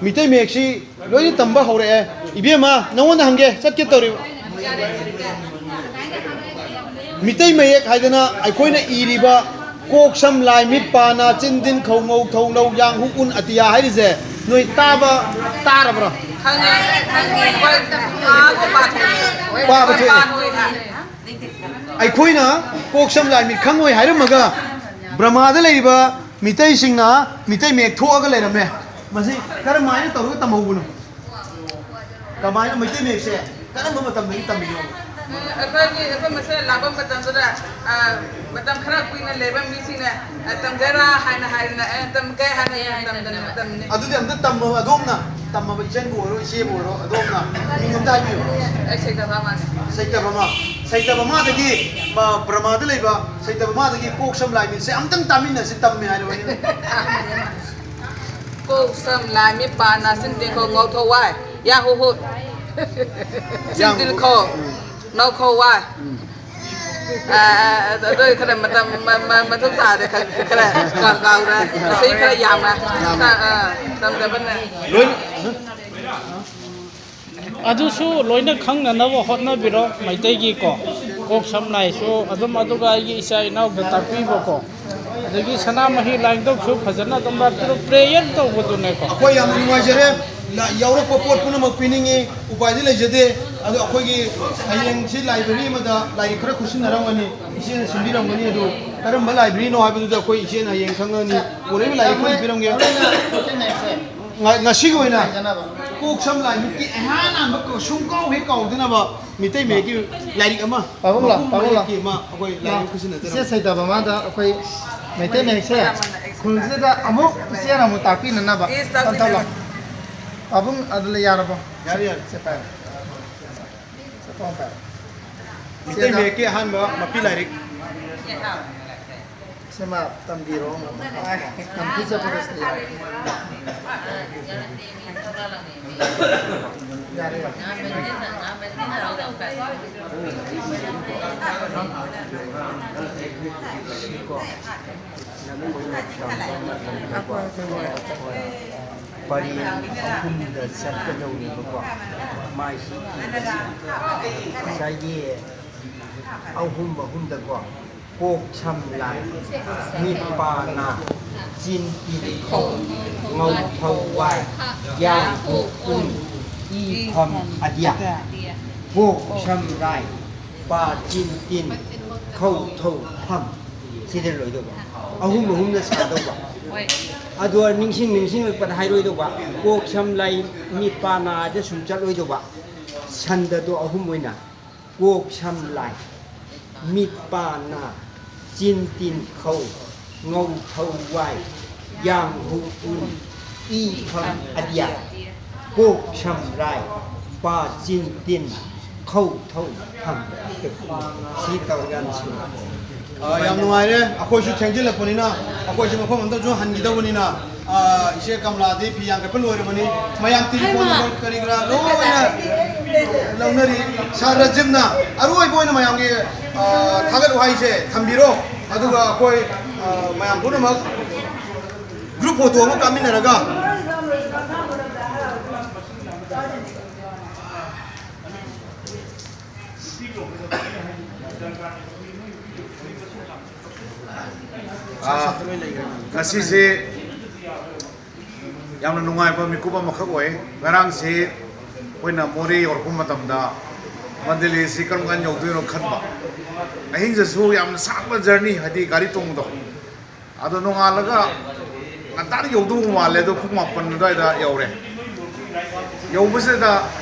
ꯃꯤꯇꯩ ꯃꯌꯦꯛꯁꯤ ꯂꯣꯏꯅ ꯇꯝꯕ ꯍꯧꯔꯛꯑꯦ꯫ ꯏꯕꯦꯝꯃ, ꯅꯉꯣꯟꯗ ꯍꯪꯒꯦ, ꯆꯠꯀꯦ ꯇꯧꯔꯤꯕ꯫ ꯃꯤꯇꯩ ꯃꯌꯦꯛ ꯍꯥꯏꯗꯅ ꯑꯩꯈꯣꯏꯅ ꯏꯔꯤꯕ ꯀꯣꯛ ꯁꯝ ꯂꯥꯏ ꯃꯤꯠ ꯄꯥ ꯅꯥ ꯆꯤꯟ ꯗꯤꯟ ꯈꯧ ꯉꯧ ꯊꯧ ꯂꯧ ꯌꯥꯡ ꯍꯨꯛ ꯎꯟ ꯑꯇꯤꯌꯥ ꯍꯥꯏꯔꯤꯁꯦ ꯅꯣꯏ ꯇꯥꯕ ꯇꯥꯔꯕ꯭ꯔꯥ? ꯈꯪꯉꯦ, ꯈꯪꯉꯦ꯫ ꯍꯣꯏ, ꯄꯥꯕ ꯄꯥꯊꯣꯛꯑꯦ꯫ ꯄꯥꯕ ꯊꯣꯛꯑꯦ꯫ ꯄꯥꯊꯣꯛꯑꯦ꯫ ꯑꯩꯈꯣꯏꯅ ꯀꯣꯛ ꯁꯝ ꯂꯥꯏ ꯃꯤꯠ ꯈꯪꯉꯣꯏ ꯍꯥꯏꯔꯝꯃꯒ ꯕ꯭ꯔꯍꯃꯥꯗ ꯂꯩꯔꯤꯕ ꯃꯤꯇꯩꯁꯤꯡꯅ ꯃꯤꯇꯩ ꯃꯌꯦꯛ ꯊꯣꯛꯑꯒ ꯂꯩꯔꯝꯃꯦ꯫ ꯃꯁꯤ ꯀꯔꯝꯍꯥꯏꯅ ꯇꯧꯔꯒ ꯇꯝꯍꯧꯕꯅꯣ? ꯀꯃꯥꯏꯅ ꯃꯩꯇꯩ ꯃꯌꯦꯛꯁꯦ ꯀꯔꯝꯕ ꯃꯇꯝꯗꯒꯤ ꯇꯝꯃꯤꯅꯣ? ꯑꯩꯈꯣꯏꯒꯤ, ꯑꯩꯈꯣꯏ ꯃꯁꯦꯟ ꯂꯥꯛꯄ ꯃꯇꯝꯗꯨꯗ, ꯑ, ꯃꯇꯝ ꯈꯔ ꯀꯨꯏꯅ ꯂꯩꯕ ꯃꯤꯁꯤꯡꯅ, ꯑ, ꯇꯝꯒꯦꯔꯥ ꯍꯥꯏꯅ ꯍꯥꯏꯗꯅ, ꯑꯦ, ꯇꯝꯒꯦ ꯍꯥꯏꯅ ꯇꯝꯗꯅ ꯇꯝꯃꯤꯅꯤ꯫ ꯑꯗꯨꯗꯤ ꯑꯝꯇ ꯇꯝꯃꯣ, ꯑꯗꯣꯝꯅ ꯇꯝꯃꯕ ꯏꯆꯟꯕꯨ ꯑꯣꯏꯔꯣ, ꯏꯆꯦꯕꯨ ꯑꯣꯏꯔꯣ, ꯑꯗꯣꯝꯅ ꯃꯤꯡ ꯑꯝꯇ ꯍꯥꯏꯕꯤꯌꯨ꯫ ꯑꯩ ꯁꯩꯇꯕꯃꯥꯅꯤ꯫ ꯁꯩꯇꯕꯃꯥ꯫ ꯁꯩꯇꯕꯃꯥꯗꯒꯤ, ꯃ-, ꯕ꯭ꯔꯍꯃꯥꯗ ꯂꯩꯕ ꯁꯩꯇꯕꯃꯥꯗꯒꯤ ꯀꯣꯛ ꯁꯝ ꯂꯥꯏ ꯃꯤꯠꯁꯦ ꯑꯝꯇꯪ ꯇꯥꯃꯤꯟꯅꯁꯤ, ꯇꯝꯃꯦ ꯍꯥꯏꯔꯕꯅꯤꯅ꯫ ꯀꯣꯛ ꯁꯝ ꯂꯥꯏ ꯃꯤꯠ ꯄꯥ ꯅꯥ ꯆꯤꯟ ꯇꯤꯟꯈꯧ ꯉꯧꯊꯧ ꯋꯥꯏ ꯌꯥ ꯍꯨ ꯍꯨ꯫ ꯆꯤꯟ ꯇꯤꯟꯈꯧ ꯅꯧꯈꯧ ꯋꯥꯏ꯫ ꯑ, ꯑ, ꯑꯗꯨ ꯈꯔ ꯃꯇꯝ ꯃ-, ꯃ-, ꯃꯊꯧ ꯇꯥꯔꯦ, ꯈꯔ, ꯈꯔ ꯀꯥ-, ꯀꯥꯎꯔꯦ꯫ ꯉꯁꯤ ꯈꯔ ꯌꯥꯝꯅ꯫ ꯌꯥꯝꯅ꯫ ꯑ, ꯑ, ꯇꯝꯗꯕꯅ꯫ ꯂꯣꯏ-, ꯑꯗꯨꯁꯨ ꯂꯣꯏꯅ ꯈꯪꯅꯅꯕ ꯍꯣꯠꯅꯕꯤꯔꯣ꯫ ꯃꯩꯇꯩꯒꯤꯀꯣ, ꯀꯣꯛ ꯁꯝ ꯂꯥꯏꯁꯨ ꯑꯗꯨꯝ, ꯑꯗꯨꯒ ꯑꯩꯒꯤ ꯏꯆꯥ ꯏꯅꯥꯎꯗ ꯇꯥꯛꯄꯤꯕꯀꯣ, ꯑꯗꯒꯤ ꯁꯅꯥꯃꯍꯤ ꯂꯥꯏꯟꯗꯧꯁꯨ ꯐꯖꯅ ꯑꯗꯨꯝ ꯔꯥꯞꯇꯨꯔ ꯄ꯭ꯔꯦꯌꯔ ꯇꯧꯕꯗꯨꯅꯦꯀꯣ꯫ ꯑꯩꯈꯣꯏ ꯌꯥꯝꯅ ꯅꯨꯡꯉꯥꯏꯖꯔꯦ꯫ ꯂ-, ꯌꯥꯎꯔꯛꯄ ꯄꯣꯠ ꯄꯨꯝꯅꯃꯛ ꯄꯤꯅꯤꯡꯉꯤ, ꯎꯄꯥꯏꯗꯤ ꯂꯩꯖꯗꯦ꯫ ꯑꯗꯣ ꯑꯩꯈꯣꯏꯒꯤ ꯍꯌꯦꯡꯁꯤ ꯂꯥꯏꯕ꯭ꯔꯦꯔꯤ ꯑꯃꯗ ꯂꯥꯏꯔꯤꯛ ꯈꯔ ꯈꯨꯠꯁꯤꯟꯅꯔꯝꯒꯅꯤ, ꯏꯆꯦꯅ ꯁꯤꯟꯕꯤꯔꯝꯒꯅꯤ꯫ ꯑꯗꯨ ꯀꯔꯝꯕ ꯂꯥꯏꯕ꯭ꯔꯦꯔꯤꯅꯣ ꯍꯥꯏꯕꯗꯨꯗꯤ ꯑꯩꯈꯣꯏ ꯏꯆꯦꯅ ꯍꯌꯦꯡ ꯈꯪꯉꯅꯤ꯫ ꯄꯨꯔꯛꯏꯕ ꯂꯥꯏꯔꯤꯛ ꯈꯔ ꯄꯤꯔꯝꯒꯦ꯫ ꯉ-, ꯉꯁꯤꯒꯤ ꯑꯣꯏꯅ ꯀꯣꯛ ꯁꯝ ꯂꯥꯏ ꯃꯤꯠꯀꯤ ꯑꯍꯥꯟ ꯍꯥꯟꯕ ꯀ-, ꯁꯨꯡꯀꯥꯎ ꯍꯦꯛ ꯀꯥꯎꯗꯅꯕ ꯃꯤꯇꯩ ꯃꯌꯦꯛꯀꯤ ꯂꯥꯏꯔꯤꯛ ꯑꯃ, ꯄꯥꯕꯨꯡꯂꯣ, ꯃꯄꯨꯝ ꯄꯥꯕꯨꯡꯂꯣ꯫ ꯃꯌꯦꯛꯀꯤ ꯑꯃ ꯑꯩꯈꯣꯏ ꯂꯥꯏꯔꯤꯛ ꯈꯨꯠꯁꯤꯟꯅꯖꯔꯝꯃꯤ꯫ ꯏꯆꯦ ꯁꯩꯇꯕꯃꯥꯗ ꯑꯩꯈꯣꯏ ꯃꯩꯇꯩ ꯃꯌꯦꯛꯁꯦ ꯈꯨꯜꯁꯤꯗ ꯑꯃꯨꯛ ꯏꯆꯦꯅ ꯑꯃꯨꯛ ꯇꯥꯛꯄꯤꯅꯅꯕ ꯏꯁ, ꯇꯥꯛꯄꯤꯅꯅꯕ꯫ ꯇꯞ ꯇꯞ ꯂꯥꯎ꯫ ꯄꯥꯕꯨꯡ ꯑꯗꯨ ꯂꯩ ꯌꯥꯔꯕꯣ? ꯌꯥꯔꯦ, ꯌꯥꯔꯦ꯫ ꯁꯦ ꯄꯥꯏꯔꯣ꯫ ꯁꯦ ꯄꯥꯏꯔꯣ, ꯄꯥꯏꯔꯣ꯫ ꯃꯤꯇꯩ ꯏꯆꯦꯗ ꯃꯌꯦꯛꯀꯤ ꯑꯍꯥꯟꯕ ꯃꯄꯤ ꯂꯥꯏꯔꯤꯛ꯫ ꯁꯤꯃ ꯇꯝꯕꯤꯔꯣ꯫ ꯇꯝꯕꯤꯖꯕꯒ ꯁꯤꯗ ꯌꯥꯔꯦ꯫ ꯌꯥꯔꯦ, ꯌꯥꯔꯦ꯫ ꯄꯔꯦꯡ ꯑꯍꯨꯝꯗ ꯆꯠꯀꯗꯧꯔꯤꯕꯀꯣ꯫ ꯃꯥꯏꯁꯤ ꯉꯁꯥꯏꯒꯤ ꯑꯍꯨꯝ ꯑꯍꯨꯝꯗꯀꯣ꯫ ꯀꯣꯛ ꯁꯝ ꯂꯥꯏ, ꯃꯤꯠ ꯄꯥ ꯅꯥ, ꯆꯤꯟ ꯇꯤꯟ ꯈꯧ, ꯉꯧ ꯊꯧ ꯋꯥꯏ, ꯌꯥꯡ ꯍꯨ ꯎꯟ, ꯏ ꯐꯝ ꯑꯗꯤꯌꯥ꯫ ꯀꯣꯛ ꯁꯝ ꯂꯥꯏ, ꯄꯥ ꯆꯤꯟ ꯇꯤꯟ, ꯈꯧ ꯊꯧ ꯐꯝ꯫ ꯁꯤꯗ ꯂꯣꯏꯗꯧꯕ꯫ ꯑꯍꯨꯝ ꯑꯍꯨꯝꯅ ꯁꯥꯗꯧꯕ꯫ ꯑꯗꯣ ꯅꯤꯡꯁꯤꯡ ꯅꯤꯡꯁꯤꯡꯂꯛꯄꯗ ꯍꯥꯏꯔꯣꯏꯗꯧꯕ꯫ ꯀꯣꯛ ꯁꯝ ꯂꯥꯏ, ꯃꯤꯠ ꯄꯥ ꯅꯥꯗ ꯁꯨꯝ ꯆꯠꯂꯣꯏꯗꯧꯕ꯫ ꯁꯟꯗꯗꯣ ꯑꯍꯨꯝ ꯑꯣꯏꯅ꯫ ꯀꯣꯛ ꯁꯝ ꯂꯥꯏ, ꯃꯤꯠ ꯄꯥ ꯅꯥ, ꯆꯤꯟ ꯇꯤꯟ ꯈꯧ, ꯉꯧ ꯊꯧ ꯋꯥꯏ, ꯌꯥꯡ ꯍꯨ ꯎꯟ, ꯏ ꯐꯝ ꯑꯗꯤꯌꯥ꯫ ꯀꯣꯛ ꯁꯝ ꯂꯥꯏ, ꯄꯥ ꯆꯤꯟ ꯇꯤꯟ, ꯈꯧ ꯊꯧ ꯐꯝ꯫ ꯁꯤ ꯇꯧꯔꯀꯥꯟꯗ ꯁꯤ ꯑ, ꯌꯥꯝ ꯅꯨꯡꯉꯥꯏꯔꯦ꯫ ꯑꯩꯈꯣꯏꯁꯨ ꯊꯦꯡꯖꯤꯜꯂꯛꯄꯅꯤꯅ, ꯑꯩꯈꯣꯏꯁꯨ ꯃꯐꯝ ꯑꯝꯗꯁꯨ ꯍꯟꯈꯤꯗꯧꯕꯅꯤꯅ, ꯑ, ꯏꯆꯦ ꯀꯃꯂꯥꯗꯤ ꯐꯤ ꯌꯥꯟ ꯀꯠꯄ ꯂꯣꯏꯔꯕꯅꯤ꯫ ꯃꯌꯥꯝ ꯇꯦꯂꯤꯐꯣꯟ ꯍꯩꯃꯥ! ꯅꯝꯕꯔ ꯀꯔꯤ ꯀꯔꯥ ꯂꯣꯏꯅ ꯂꯧꯅꯔꯤ꯫ ꯁꯥꯔ ꯔꯥꯖꯤꯝꯅ ꯑꯔꯣꯏꯕ ꯑꯣꯏꯅ ꯃꯌꯥꯝꯒꯤ, ꯑ, ꯊꯥꯒꯠ ꯋꯥꯍꯩꯁꯦ ꯊꯝꯕꯤꯔꯣ꯫ ꯑꯗꯨꯒ ꯑꯩꯈꯣꯏ, ꯑ, ꯃꯌꯥꯝ ꯄꯨꯝꯅꯃꯛ ꯒ꯭ꯔꯨꯞ ꯐꯣꯇꯣ ꯑꯃ ꯀꯥꯞꯃꯤꯟꯅꯔꯒ ꯑꯥ, ꯉꯁꯤꯁꯦ ꯌꯥꯝꯅ ꯅꯨꯡꯉꯥꯏꯕ ꯃꯤꯀꯨꯞ ꯑꯃꯈꯛ ꯑꯣꯏ꯫ ꯉꯔꯥꯡꯁꯤ ꯑꯩꯈꯣꯏꯅ ꯃꯣꯔꯦ ꯌꯧꯔꯛꯄ ꯃꯇꯝꯗ ꯃꯟꯗꯂꯦꯁꯤ ꯀꯔꯝ ꯀꯥꯟꯗ ꯌꯧꯗꯣꯏꯅꯣ ꯈꯟꯕ꯫ ꯑꯍꯤꯡꯗꯁꯨ ꯌꯥꯝꯅ ꯁꯥꯡꯕ ꯖꯔꯅꯤ, ꯍꯥꯏꯗꯤ ꯒꯥꯔꯤ ꯇꯣꯡꯕꯗꯣ꯫ ꯑꯗꯣ ꯅꯣꯡꯉꯥꯜꯂꯒ ꯉꯟꯇꯥꯅ ꯌꯧꯗꯧꯕ ꯃꯥꯜꯂꯦ꯫ ꯑꯗꯣ ꯄꯨꯡ ꯃꯥꯄꯟ ꯑꯗꯨꯋꯥꯏꯗ ꯌꯧꯔꯦ꯫ ꯌꯧꯕꯁꯤꯗ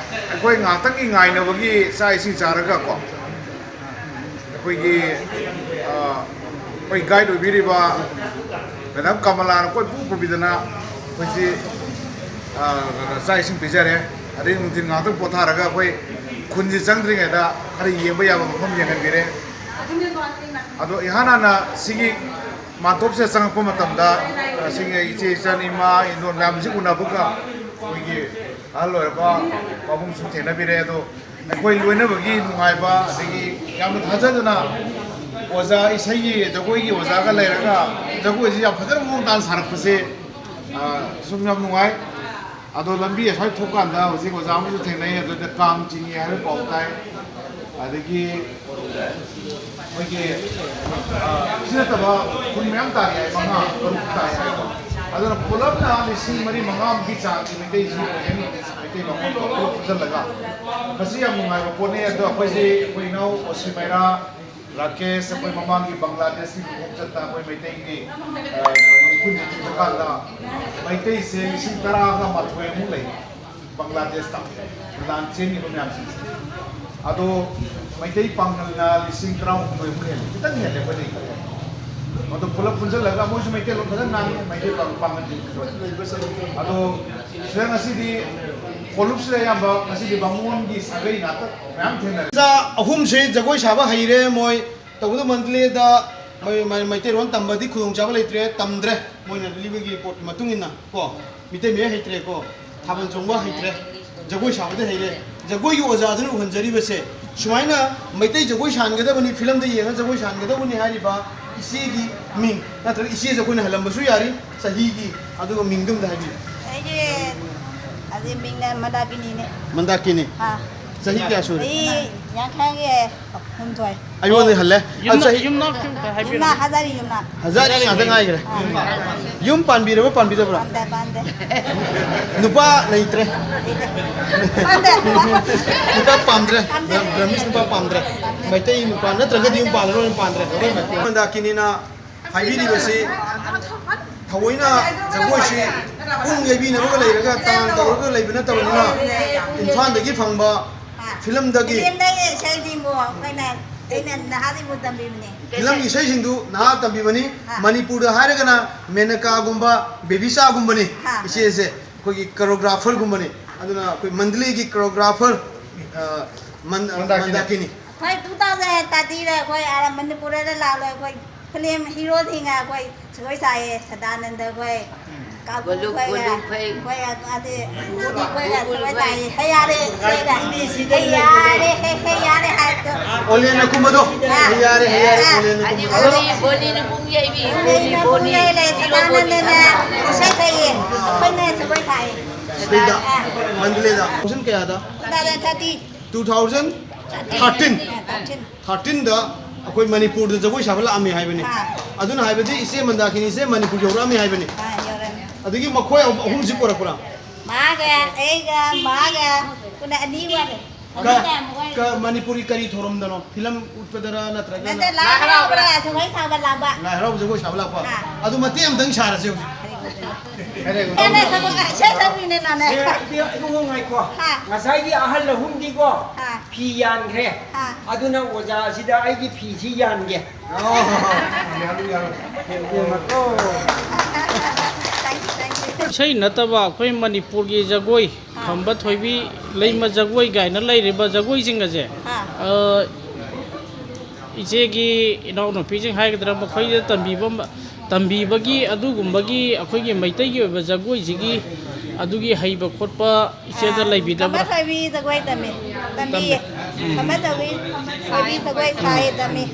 ꯑꯩꯈꯣꯏ ꯉꯥꯏꯍꯥꯛꯇꯪꯒꯤ ꯉꯥꯏꯅꯕꯒꯤ ꯆꯥꯛ ꯏꯁꯤꯡ ꯆꯥꯔꯒ ꯀꯣ, ꯑꯩꯈꯣꯏꯒꯤ, ꯑ, ꯑꯩꯈꯣꯏ ꯒꯥꯏꯗ ꯑꯣꯏꯕꯤꯔꯤꯕ ꯃꯦꯗꯥꯝ ꯀꯃꯂꯥꯅ ꯀꯣꯏ ꯄꯨ ꯄꯨꯕꯤꯗꯅ ꯑꯩꯈꯣꯏꯁꯤ, ꯑ, ꯆꯥꯛ ꯏꯁꯤꯡ ꯄꯤꯖꯔꯦ꯫ ꯑꯗꯩ ꯅꯨꯡꯊꯤꯜ ꯉꯥꯏꯍꯥꯛꯇꯪ ꯄꯣꯊꯥꯔꯒ ꯑꯩꯈꯣꯏ ꯈꯨꯟꯁꯤ ꯆꯪꯗ꯭ꯔꯤꯉꯩꯗ ꯈꯔ ꯌꯦꯡꯕ ꯌꯥꯕ ꯃꯐꯝ ꯌꯦꯡꯍꯟꯕꯤꯔꯦ꯫ ꯑꯗꯣ ꯏꯍꯥꯟ ꯍꯥꯟꯅ ꯁꯤꯒꯤ ꯃꯥꯟꯇꯣꯞꯁꯤꯗ ꯆꯪꯉꯛꯄ ꯃꯇꯝꯗ, ꯑ, ꯁꯤꯒꯤ ꯏꯆꯦ ꯏꯆꯟ ꯏꯃꯥ ꯏꯟꯗꯣꯟ ꯃꯌꯥꯝꯁꯤ ꯎꯅꯕꯒ ꯑꯩꯈꯣꯏꯒꯤ ꯑꯍꯜ ꯑꯣꯏꯔꯕ ꯄꯥꯕꯨꯡꯁꯨ ꯊꯦꯡꯅꯕꯤꯔꯦ꯫ ꯑꯗꯣ ꯑꯩꯈꯣꯏ ꯂꯣꯏꯅꯕꯒꯤ ꯅꯨꯡꯉꯥꯏꯕ, ꯑꯗꯒꯤ ꯌꯥꯝꯅ ꯊꯥꯖꯗꯅ ꯑꯣꯖꯥ, ꯏꯁꯩꯒꯤ, ꯖꯒꯣꯏꯒꯤ ꯑꯣꯖꯥꯒ ꯂꯩꯔꯒ ꯖꯒꯣꯏꯁꯤ ꯌꯥꯝ ꯐꯖꯅ ꯃꯑꯣꯡ ꯇꯥꯅ ꯁꯥꯔꯛꯄꯁꯦ, ꯑ, ꯁꯨꯝ ꯌꯥꯝ ꯅꯨꯡꯉꯥꯏ꯫ ꯑꯗꯣ ꯂꯝꯕꯤ ꯑꯁ꯭ꯋꯥꯏ ꯊꯣꯛꯀꯥꯟꯗ ꯍꯧꯖꯤꯛ ꯑꯣꯖꯥ ꯑꯃꯁꯨ ꯊꯦꯡꯅꯩ, ꯑꯗꯨꯗ ꯀꯥꯡ ꯆꯤꯡꯉꯤ ꯍꯥꯏꯕ ꯄꯥꯎ ꯇꯥꯏ꯫ ꯑꯗꯒꯤ ꯑꯩꯈꯣꯏꯒꯤ, ꯑ, ꯁꯤ ꯅꯠꯇꯕ ꯈꯨꯟ ꯃꯌꯥꯝ ꯇꯥꯔꯤ ꯍꯥꯏ, ꯃꯉꯥ ꯇꯔꯨꯛ ꯇꯥꯔꯤ ꯍꯥꯏꯀꯣ꯫ ꯑꯗꯨꯅ ꯄꯨꯂꯞꯅ ꯂꯤꯁꯤꯡ ꯃꯔꯤ ꯃꯉꯥꯃꯨꯛꯀꯤ ꯆꯥꯡꯒꯤ ꯃꯩꯇꯩꯁꯤ ꯑꯣꯏꯒꯅꯤ꯫ ꯃꯩꯇꯩ ꯃꯐꯝ ꯄꯨꯂꯞ ꯄꯨꯟꯁꯤꯜꯂꯒ ꯃꯁꯤ ꯌꯥꯝ ꯅꯨꯡꯉꯥꯏꯕ ꯄꯣꯠꯅꯤ꯫ ꯑꯗꯣ ꯑꯩꯈꯣꯏꯁꯤ, ꯑꯩꯈꯣꯏ ꯏꯅꯥꯎ ꯑꯣꯁꯤ ꯃꯩꯔꯥ ꯔꯥꯀꯦꯁ, ꯑꯩꯈꯣꯏ ꯃꯃꯥꯡꯒꯤ ꯕꯪꯒ꯭ꯂꯥꯗꯦꯁꯀꯤ ꯈꯣꯡꯆꯠꯇ ꯑꯩꯈꯣꯏ ꯃꯩꯇꯩꯒꯤ, ꯑ, ꯃꯤꯈꯨꯟꯁꯦ ꯊꯤꯡꯕ ꯀꯥꯟꯗ ꯃꯩꯇꯩꯁꯦ ꯂꯤꯁꯤꯡ ꯇꯔꯥꯒ ꯃꯥꯊꯣꯏꯃꯨꯛ ꯂꯩ꯫ ꯕꯪꯒ꯭ꯂꯥꯗꯦꯁꯇ ꯂꯥꯟ ꯆꯦꯟꯈꯤꯕ ꯃꯌꯥꯝꯁꯤꯡꯁꯦ꯫ ꯑꯗꯣ ꯃꯩꯇꯩ ꯄꯥꯡꯒꯜꯅ ꯂꯤꯁꯤꯡ ꯇꯔꯥꯍꯨꯝꯗꯣꯏꯃꯨꯛ ꯍꯦꯜꯂꯦ, ꯈꯤꯇꯪ ꯍꯦꯜꯂꯦ ꯑꯩꯈꯣꯏꯗꯒꯤ꯫ ꯑꯗꯣ ꯄꯨꯂꯞ ꯄꯨꯟꯁꯤꯜꯂꯒ ꯃꯣꯏꯁꯨ ꯃꯩꯇꯩꯂꯣꯟ ꯐꯖꯅ ꯉꯥꯡꯉꯤ, ꯃꯩꯇꯩ ꯄꯥꯡ-, ꯄꯥꯡꯒꯜꯁꯤꯡꯁꯨ꯫ ꯑꯗꯣ ꯁꯤꯗ ꯉꯁꯤꯗꯤ ꯀꯣꯂꯨꯞꯁꯤꯗ ꯑꯌꯥꯝꯕ ꯉꯁꯤꯗꯤ ꯕꯥꯃꯣꯟꯒꯤ ꯁꯥꯒꯩ ꯉꯥꯛꯇ ꯃꯌꯥꯝ ꯊꯦꯡꯅꯔꯦ꯫ ꯏꯆꯥ ꯑꯍꯨꯝꯁꯦ ꯖꯒꯣꯏ ꯁꯥꯕ ꯍꯩꯔꯦ ꯃꯣꯏ꯫ ꯇꯧꯕꯗ ꯃꯟꯗꯂꯦꯗ ꯃꯣꯏ, ꯃꯣꯏ ꯃꯩꯇꯩꯔꯣꯟ ꯇꯝꯕꯗꯤ ꯈꯨꯗꯣꯡꯆꯥꯕ ꯂꯩꯇ꯭ꯔꯦ, ꯇꯝꯗ꯭ꯔꯦ꯫ ꯃꯣꯏꯅ ꯂꯤꯕꯒꯤ ꯄꯣꯠꯀꯤ ꯃꯇꯨꯡ ꯏꯟꯅ ꯀꯣ, ꯃꯤꯇꯩ ꯃꯌꯦꯛ ꯍꯩꯇ꯭ꯔꯦꯀꯣ, ꯊꯥꯕꯜ ꯆꯣꯡꯕ ꯍꯩꯇ꯭ꯔꯦ, ꯖꯒꯣꯏ ꯁꯥꯕꯗꯤ ꯍꯩꯔꯦ꯫ ꯖꯒꯣꯏꯒꯤ ꯑꯣꯖꯥꯗꯨꯅ ꯎꯍꯟꯖꯔꯤꯕꯁꯦ ꯁꯨꯃꯥꯏꯅ ꯃꯩꯇꯩ ꯖꯒꯣꯏ ꯁꯥꯍꯟꯒꯗꯕꯅꯤ, ꯐꯤꯂꯝꯗ ꯌꯦꯡꯉꯒ ꯖꯒꯣꯏ ꯁꯥꯍꯟꯒꯗꯕꯅꯤ ꯍꯥꯏꯔꯤꯕ ꯏꯆꯦꯒꯤ ꯃꯤꯡ, ꯅꯠꯇ꯭ꯔꯒ ꯏꯆꯦꯁꯦ ꯑꯩꯈꯣꯏꯅ ꯍꯜꯂꯝꯕꯁꯨ ꯌꯥꯔꯤ, ꯆꯍꯤꯒꯤ, ꯑꯗꯨꯒ ꯃꯤꯡꯗꯨ ꯑꯝꯇ ꯍꯥꯏꯕꯤꯌꯨ꯫ ꯑꯩꯒꯤ ꯑꯗꯨ ꯃꯤꯡꯅ ꯃꯟꯗꯥꯀꯤꯅꯤꯅꯦ꯫ ꯃꯟꯗꯥꯀꯤꯅꯤ꯫ ꯑꯥ꯫ ꯆꯍꯤ ꯀꯌꯥ ꯁꯨꯔꯦ? ꯑꯩ ꯌꯥꯡꯈꯩꯒꯤ ꯍꯨꯝꯗꯣꯏ꯫ ꯑꯩꯉꯣꯟꯗ ꯍꯜꯂꯦ꯫ ꯑ, ꯌꯨꯝꯅꯥꯛ, ꯆꯍꯤ ꯌꯨꯝꯅꯥꯛ ꯈꯤꯇꯪ ꯍꯥꯏꯕꯤꯔꯝꯃꯨ꯫ ꯌꯨꯝꯅꯥꯛ ꯍꯖꯥꯔꯤ ꯌꯨꯝꯅꯥꯛ꯫ ꯍꯖꯥꯔꯤ ꯉꯥꯛꯇ ꯉꯥꯏꯈ꯭ꯔꯦ꯫ ꯑꯥ꯫ ꯌꯨꯝ ꯄꯥꯟꯕꯤꯔꯕ ꯄꯥꯟꯕꯤꯗꯕ꯭ꯔꯥ? ꯄꯥꯟꯗꯦ, ꯄꯥꯟꯗꯦ꯫ ꯅꯨꯄꯥ ꯂꯩꯇ꯭ꯔꯦ꯫ ꯄꯥꯟꯗꯦ꯫ ꯅꯨꯄꯥ ꯄꯥꯝꯗ꯭ꯔꯦ꯫ ꯄꯥꯟꯗꯦ꯫ ꯕ꯭ꯔꯃꯤꯁ ꯅꯨꯄꯥ ꯄꯥꯝꯗ꯭ꯔꯦ꯫ ꯃꯩꯇꯩ ꯅꯨꯄꯥ ꯅꯠꯇ꯭ꯔꯒꯗꯤ ꯌꯨꯝ ꯄꯥꯜꯂꯔꯣꯏ, ꯄꯥꯟꯗ꯭ꯔꯦ꯫ ꯑꯩꯈꯣꯏ ꯃꯩꯇꯩ꯫ ꯃꯟꯗꯥꯀꯤꯅꯤꯅ ꯍꯥꯏꯕꯤꯔꯤꯕꯁꯤ ꯊꯑꯣꯏꯅ ꯖꯒꯣꯏꯁꯤ ꯄꯨꯡ ꯌꯩꯕꯤꯅꯕꯒ ꯂꯩꯔꯒ ꯇꯥꯟ ꯇꯧꯔꯒ ꯂꯩꯕ ꯅꯠꯇꯕꯅꯤꯅ ꯏꯝꯐꯥꯜꯗꯒꯤ ꯐꯪꯕ ꯐꯤꯂꯝꯗꯒꯤ ꯐꯤꯂꯝꯗꯒꯤ ꯏꯁꯩꯁꯤꯡꯕꯨ ꯑꯩꯈꯣꯏꯅ, ꯑꯩꯅ ꯅꯍꯥꯁꯤꯡꯕꯨ ꯇꯝꯕꯤꯕꯅꯦ꯫ ꯐꯤꯂꯝꯒꯤ ꯏꯁꯩꯁꯤꯡꯗꯨ ꯅꯍꯥ ꯇꯝꯕꯤꯕꯅꯤ꯫ ꯑꯥ꯫ ꯃꯅꯤꯄꯨꯔꯗ ꯍꯥꯏꯔꯒꯅ ꯃꯦꯅꯀꯥꯒꯨꯝꯕ, ꯕꯦꯕꯤꯆꯥꯒꯨꯝꯕꯅꯤ꯫ ꯑꯥ꯫ ꯏꯆꯦꯁꯦ ꯑꯩꯈꯣꯏꯒꯤ ꯀꯣꯔꯤꯌꯣꯒ꯭ꯔꯥꯐꯔꯒꯨꯝꯕꯅꯤ꯫ ꯑꯗꯨꯅ ꯑꯩꯈꯣꯏ ꯃꯟꯗꯂꯦꯒꯤ ꯀꯣꯔꯤꯌꯣꯒ꯭ꯔꯥꯐꯔ, ꯑ, ꯃꯟ-, ꯑ, ꯃꯟꯗꯥꯀꯤꯅꯤ꯫ ꯃꯟꯗꯥꯀꯤꯅꯤ꯫ ꯑꯩꯈꯣꯏ two thousand thirtyꯗ ꯑꯩꯈꯣꯏ ꯑꯥ ꯃꯅꯤꯄꯨꯔꯗ ꯂꯥꯛꯂꯣꯏ꯫ ꯑꯩꯈꯣꯏ ꯐꯤꯂꯝ ꯍꯤꯔꯣꯁꯤꯡꯒ ꯑꯩꯈꯣꯏ ꯁꯒꯣꯏ ꯁꯥꯏꯌꯦ, ꯁꯗꯥꯅꯟꯗ ꯈꯣꯏ, ꯀꯥꯕꯨ ꯒꯣꯂꯨ, ꯈꯣꯏꯒ, ꯒꯣꯂꯨ ꯈꯣꯏ꯫ ꯈꯣꯏꯒ, ꯑꯗꯩ ꯒꯣꯂꯨ ꯈꯣꯏꯒ ꯒꯣꯂꯨ ꯁꯒꯣꯏ ꯈꯣꯏ꯫ ꯁꯥꯏꯌꯦ꯫ ꯍꯩ ꯌꯥꯔꯦ, ꯍꯩ ꯌꯥꯔꯦ, ꯍꯩ, ꯍꯩ ꯌꯥꯔꯦ ꯍꯥꯏꯕꯗꯣ꯫ ꯑꯣꯂꯦꯟꯅ ꯀꯨꯝꯕꯗꯣ꯫ ꯑꯥ꯫ ꯍꯩ ꯌꯥꯔꯦ, ꯍꯩ ꯌꯥꯔꯦ, ꯑꯥ꯫ ꯑꯣꯂꯦꯟꯅ ꯑꯗꯩ ꯀꯨꯝꯕꯗꯣ꯫ ꯕꯣꯅꯤ, ꯕꯣꯅꯤꯅ ꯄꯨꯡ ꯌꯩꯕꯤ, ꯕꯣꯅꯤ, ꯕꯣꯅꯤꯅ ꯄꯨꯡ ꯕꯣꯅꯤ, ꯌꯩ ꯂꯩ, ꯍꯤꯔꯣ ꯕꯣꯅꯤ꯫ ꯁꯗꯥꯅꯟꯗꯅ ꯏꯁꯩ ꯁꯛꯏꯌꯦ꯫ ꯑꯩꯈꯣꯏꯅ ꯁꯒꯣꯏ ꯁꯥꯏꯌꯦ꯫ ꯁꯤꯗ, ꯑꯥ꯫ ꯃꯟꯗꯂꯦꯗ꯫ Two thousand ꯀꯌꯥꯗ? Two thousand thirty꯫ Two thousand thirteen. ꯊꯥꯔꯇꯤꯟꯗ ꯑꯩꯈꯣꯏ ꯃꯅꯤꯄꯨꯔꯗ ꯖꯒꯣꯏ ꯁꯥꯕ ꯂꯥꯛꯑꯝꯃꯤ ꯍꯥꯏꯕꯅꯤ꯫ ꯑꯥ꯫ ꯑꯗꯨꯅ ꯍꯥꯏꯕꯗꯤ ꯏꯆꯦ ꯃꯟꯗꯥꯀꯤꯅꯤꯁꯦ ꯃꯅꯤꯄꯨꯔ ꯌꯧꯔꯛꯑꯝꯃꯤ ꯍꯥꯏꯕꯅꯤ꯫ ꯑꯥ, ꯌꯧꯔꯛꯑꯝꯃꯤ꯫ ꯑꯗꯒꯤ ꯃꯈꯣꯏ ꯑꯍꯨꯝꯁꯤ ꯄꯨꯔꯛꯄ꯭ꯔꯥ? ꯃꯥꯒ ꯑꯩꯒ ꯃꯥꯒ ꯄꯨꯟꯅ ꯑꯅꯤ ꯋꯥꯠꯂꯤ꯫ ꯀ-, ꯀ-, ꯃꯅꯤꯄꯨꯔꯤ ꯀꯔꯤ ꯊꯧꯔꯝꯗꯅꯣ? ꯐꯤꯂꯝ ꯎꯠꯄꯗꯔ ꯅꯠꯇ꯭ꯔꯒꯅ? ꯅꯠꯇꯦ, ꯂꯥꯏ ꯍꯔꯥꯎꯕ, ꯁꯒꯣꯜ ꯁꯥꯕ ꯂꯥꯛꯄ꯫ ꯂꯥꯏ ꯍꯔꯥꯎꯕ ꯖꯒꯣꯏ ꯁꯥꯕ ꯂꯥꯛꯄ? ꯑꯥ꯫ ꯑꯗꯨ ꯃꯇꯦꯛ ꯑꯃꯇꯪ ꯁꯥꯔꯁꯦ ꯍꯧꯖꯤꯛ꯫ ꯀꯔꯤ ꯃꯇꯦꯛ? ꯀꯔꯤ ꯃꯇꯦꯛ? ꯀꯩꯅꯣ, ꯁꯒꯣꯜ, ꯁꯦ, ꯁꯒꯣꯜꯅꯦ ꯅꯥꯅꯦ꯫ ꯁꯦ, ꯑꯗꯨ, ꯑꯗꯨ ꯉꯥꯏꯈꯣ꯫ ꯍꯥ꯫ ꯉꯁꯥꯏꯒꯤ ꯑꯍꯜ ꯑꯍꯨꯝꯗꯤꯀꯣ, ꯍꯥ꯫ ꯐꯤ ꯌꯥꯟꯈ꯭ꯔꯦ꯫ ꯍꯥ꯫ ꯑꯗꯨꯅ ꯑꯣꯖꯥ ꯑꯁꯤꯗ ꯑꯩꯒꯤ ꯐꯤꯁꯤ ꯌꯥꯟꯒꯦ꯫ ꯑꯣ, ꯌꯥꯔꯣꯏ, ꯌꯥꯔꯣꯏ꯫ ꯌꯦꯡꯉꯣ꯫ ꯏꯁꯩ ꯅꯠꯇꯕ ꯑꯩꯈꯣꯏ ꯃꯅꯤꯄꯨꯔꯒꯤ ꯖꯒꯣꯏ, ꯑꯥ꯫ ꯈꯝꯕ ꯊꯣꯏꯕꯤ, ꯂꯩꯃ ꯖꯒꯣꯏ ꯀꯥꯏꯅ ꯂꯩꯔꯤꯕ ꯖꯒꯣꯏꯁꯤꯡ ꯑꯁꯦ, ꯑꯥ꯫ ꯑ, ꯏꯆꯦꯒꯤ ꯏꯅꯥꯎꯅꯨꯄꯤꯁꯤꯡ ꯍꯥꯏꯒꯗ꯭ꯔꯥ, ꯃꯈꯣꯏꯗ ꯇꯝꯕꯤꯕ, ꯇꯝꯕꯤꯕꯒꯤ, ꯑꯗꯨꯒꯨꯝꯕꯒꯤ ꯑꯩꯈꯣꯏꯒꯤ ꯃꯩꯇꯩꯒꯤ ꯑꯣꯏꯕ ꯖꯒꯣꯏꯁꯤꯒꯤ ꯑꯗꯨꯒꯤ ꯍꯩꯕ ꯈꯣꯠꯄ ꯏꯆꯦꯗ ꯑꯥ, ꯂꯩꯕꯤꯗꯕ꯭ꯔꯥ? ꯈꯝꯕ ꯊꯣꯏꯕꯤ ꯖꯒꯣꯏ ꯇꯝꯃꯤ꯫ ꯇꯝꯕꯤꯌꯦ꯫ ꯇꯝꯃꯤ꯫ ꯎꯝ꯫ ꯈꯝꯕ ꯊꯣꯏꯕꯤ, ꯊꯣꯏꯕꯤ ꯖꯒꯣꯏ ꯁꯥꯏ, ꯇꯝꯃꯤ꯫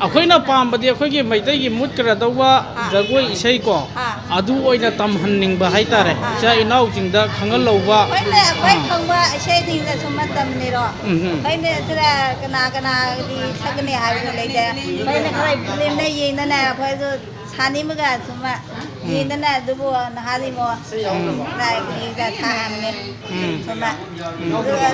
ꯑꯩꯈꯣꯏꯅ ꯄꯥꯝꯕꯗꯤ ꯑꯩꯈꯣꯏꯒꯤ ꯃꯩꯇꯩꯒꯤ ꯃꯨꯠꯀꯗꯧꯕ ꯑꯥ꯫ ꯖꯒꯣꯏ ꯏꯁꯩꯀꯣ, ꯑꯥ꯫ ꯑꯗꯨ ꯑꯣꯏꯅ ꯇꯝꯍꯟꯅꯤꯡꯕ ꯍꯥꯏꯇꯥꯔꯦ꯫ ꯑꯥ꯫ ꯏꯆꯥ ꯏꯅꯥꯎꯁꯤꯡꯗ ꯈꯪꯍꯜꯍꯧꯕ꯫ ꯑꯩꯈꯣꯏꯅ ꯑꯩꯈꯣꯏ ꯑꯥ꯫ ꯈꯪꯕ ꯏꯁꯩꯁꯤꯡꯗ ꯁꯨꯝ ꯇꯝꯃꯤꯔꯣ? ꯎꯝ, ꯎꯝ꯫ ꯑꯩꯈꯣꯏꯅ ꯁꯤꯗ ꯀꯅꯥ ꯀꯅꯥꯒꯤ ꯁꯛꯀꯅꯤ ꯍꯥꯏꯕꯗꯨ ꯂꯩꯇꯦ꯫ ꯑꯩꯈꯣꯏꯅ ꯈꯔ ꯐꯤꯂꯝꯗ ꯌꯦꯡꯗꯅ ꯑꯩꯈꯣꯏꯁꯨ ꯁꯥꯅꯤꯡꯕꯒ ꯁꯨꯝ ꯎꯝ꯫ ꯌꯦꯡꯗꯅ ꯑꯗꯨꯕꯨ ꯅꯍꯥꯁꯤꯡꯉꯣ ꯎꯝ꯫ ꯂꯥꯏꯒꯤꯒ ꯁꯥꯍꯟꯅꯤ꯫ ꯎꯝ꯫ ꯁꯨꯝ ꯎꯝ꯫ ꯑꯗꯨꯒ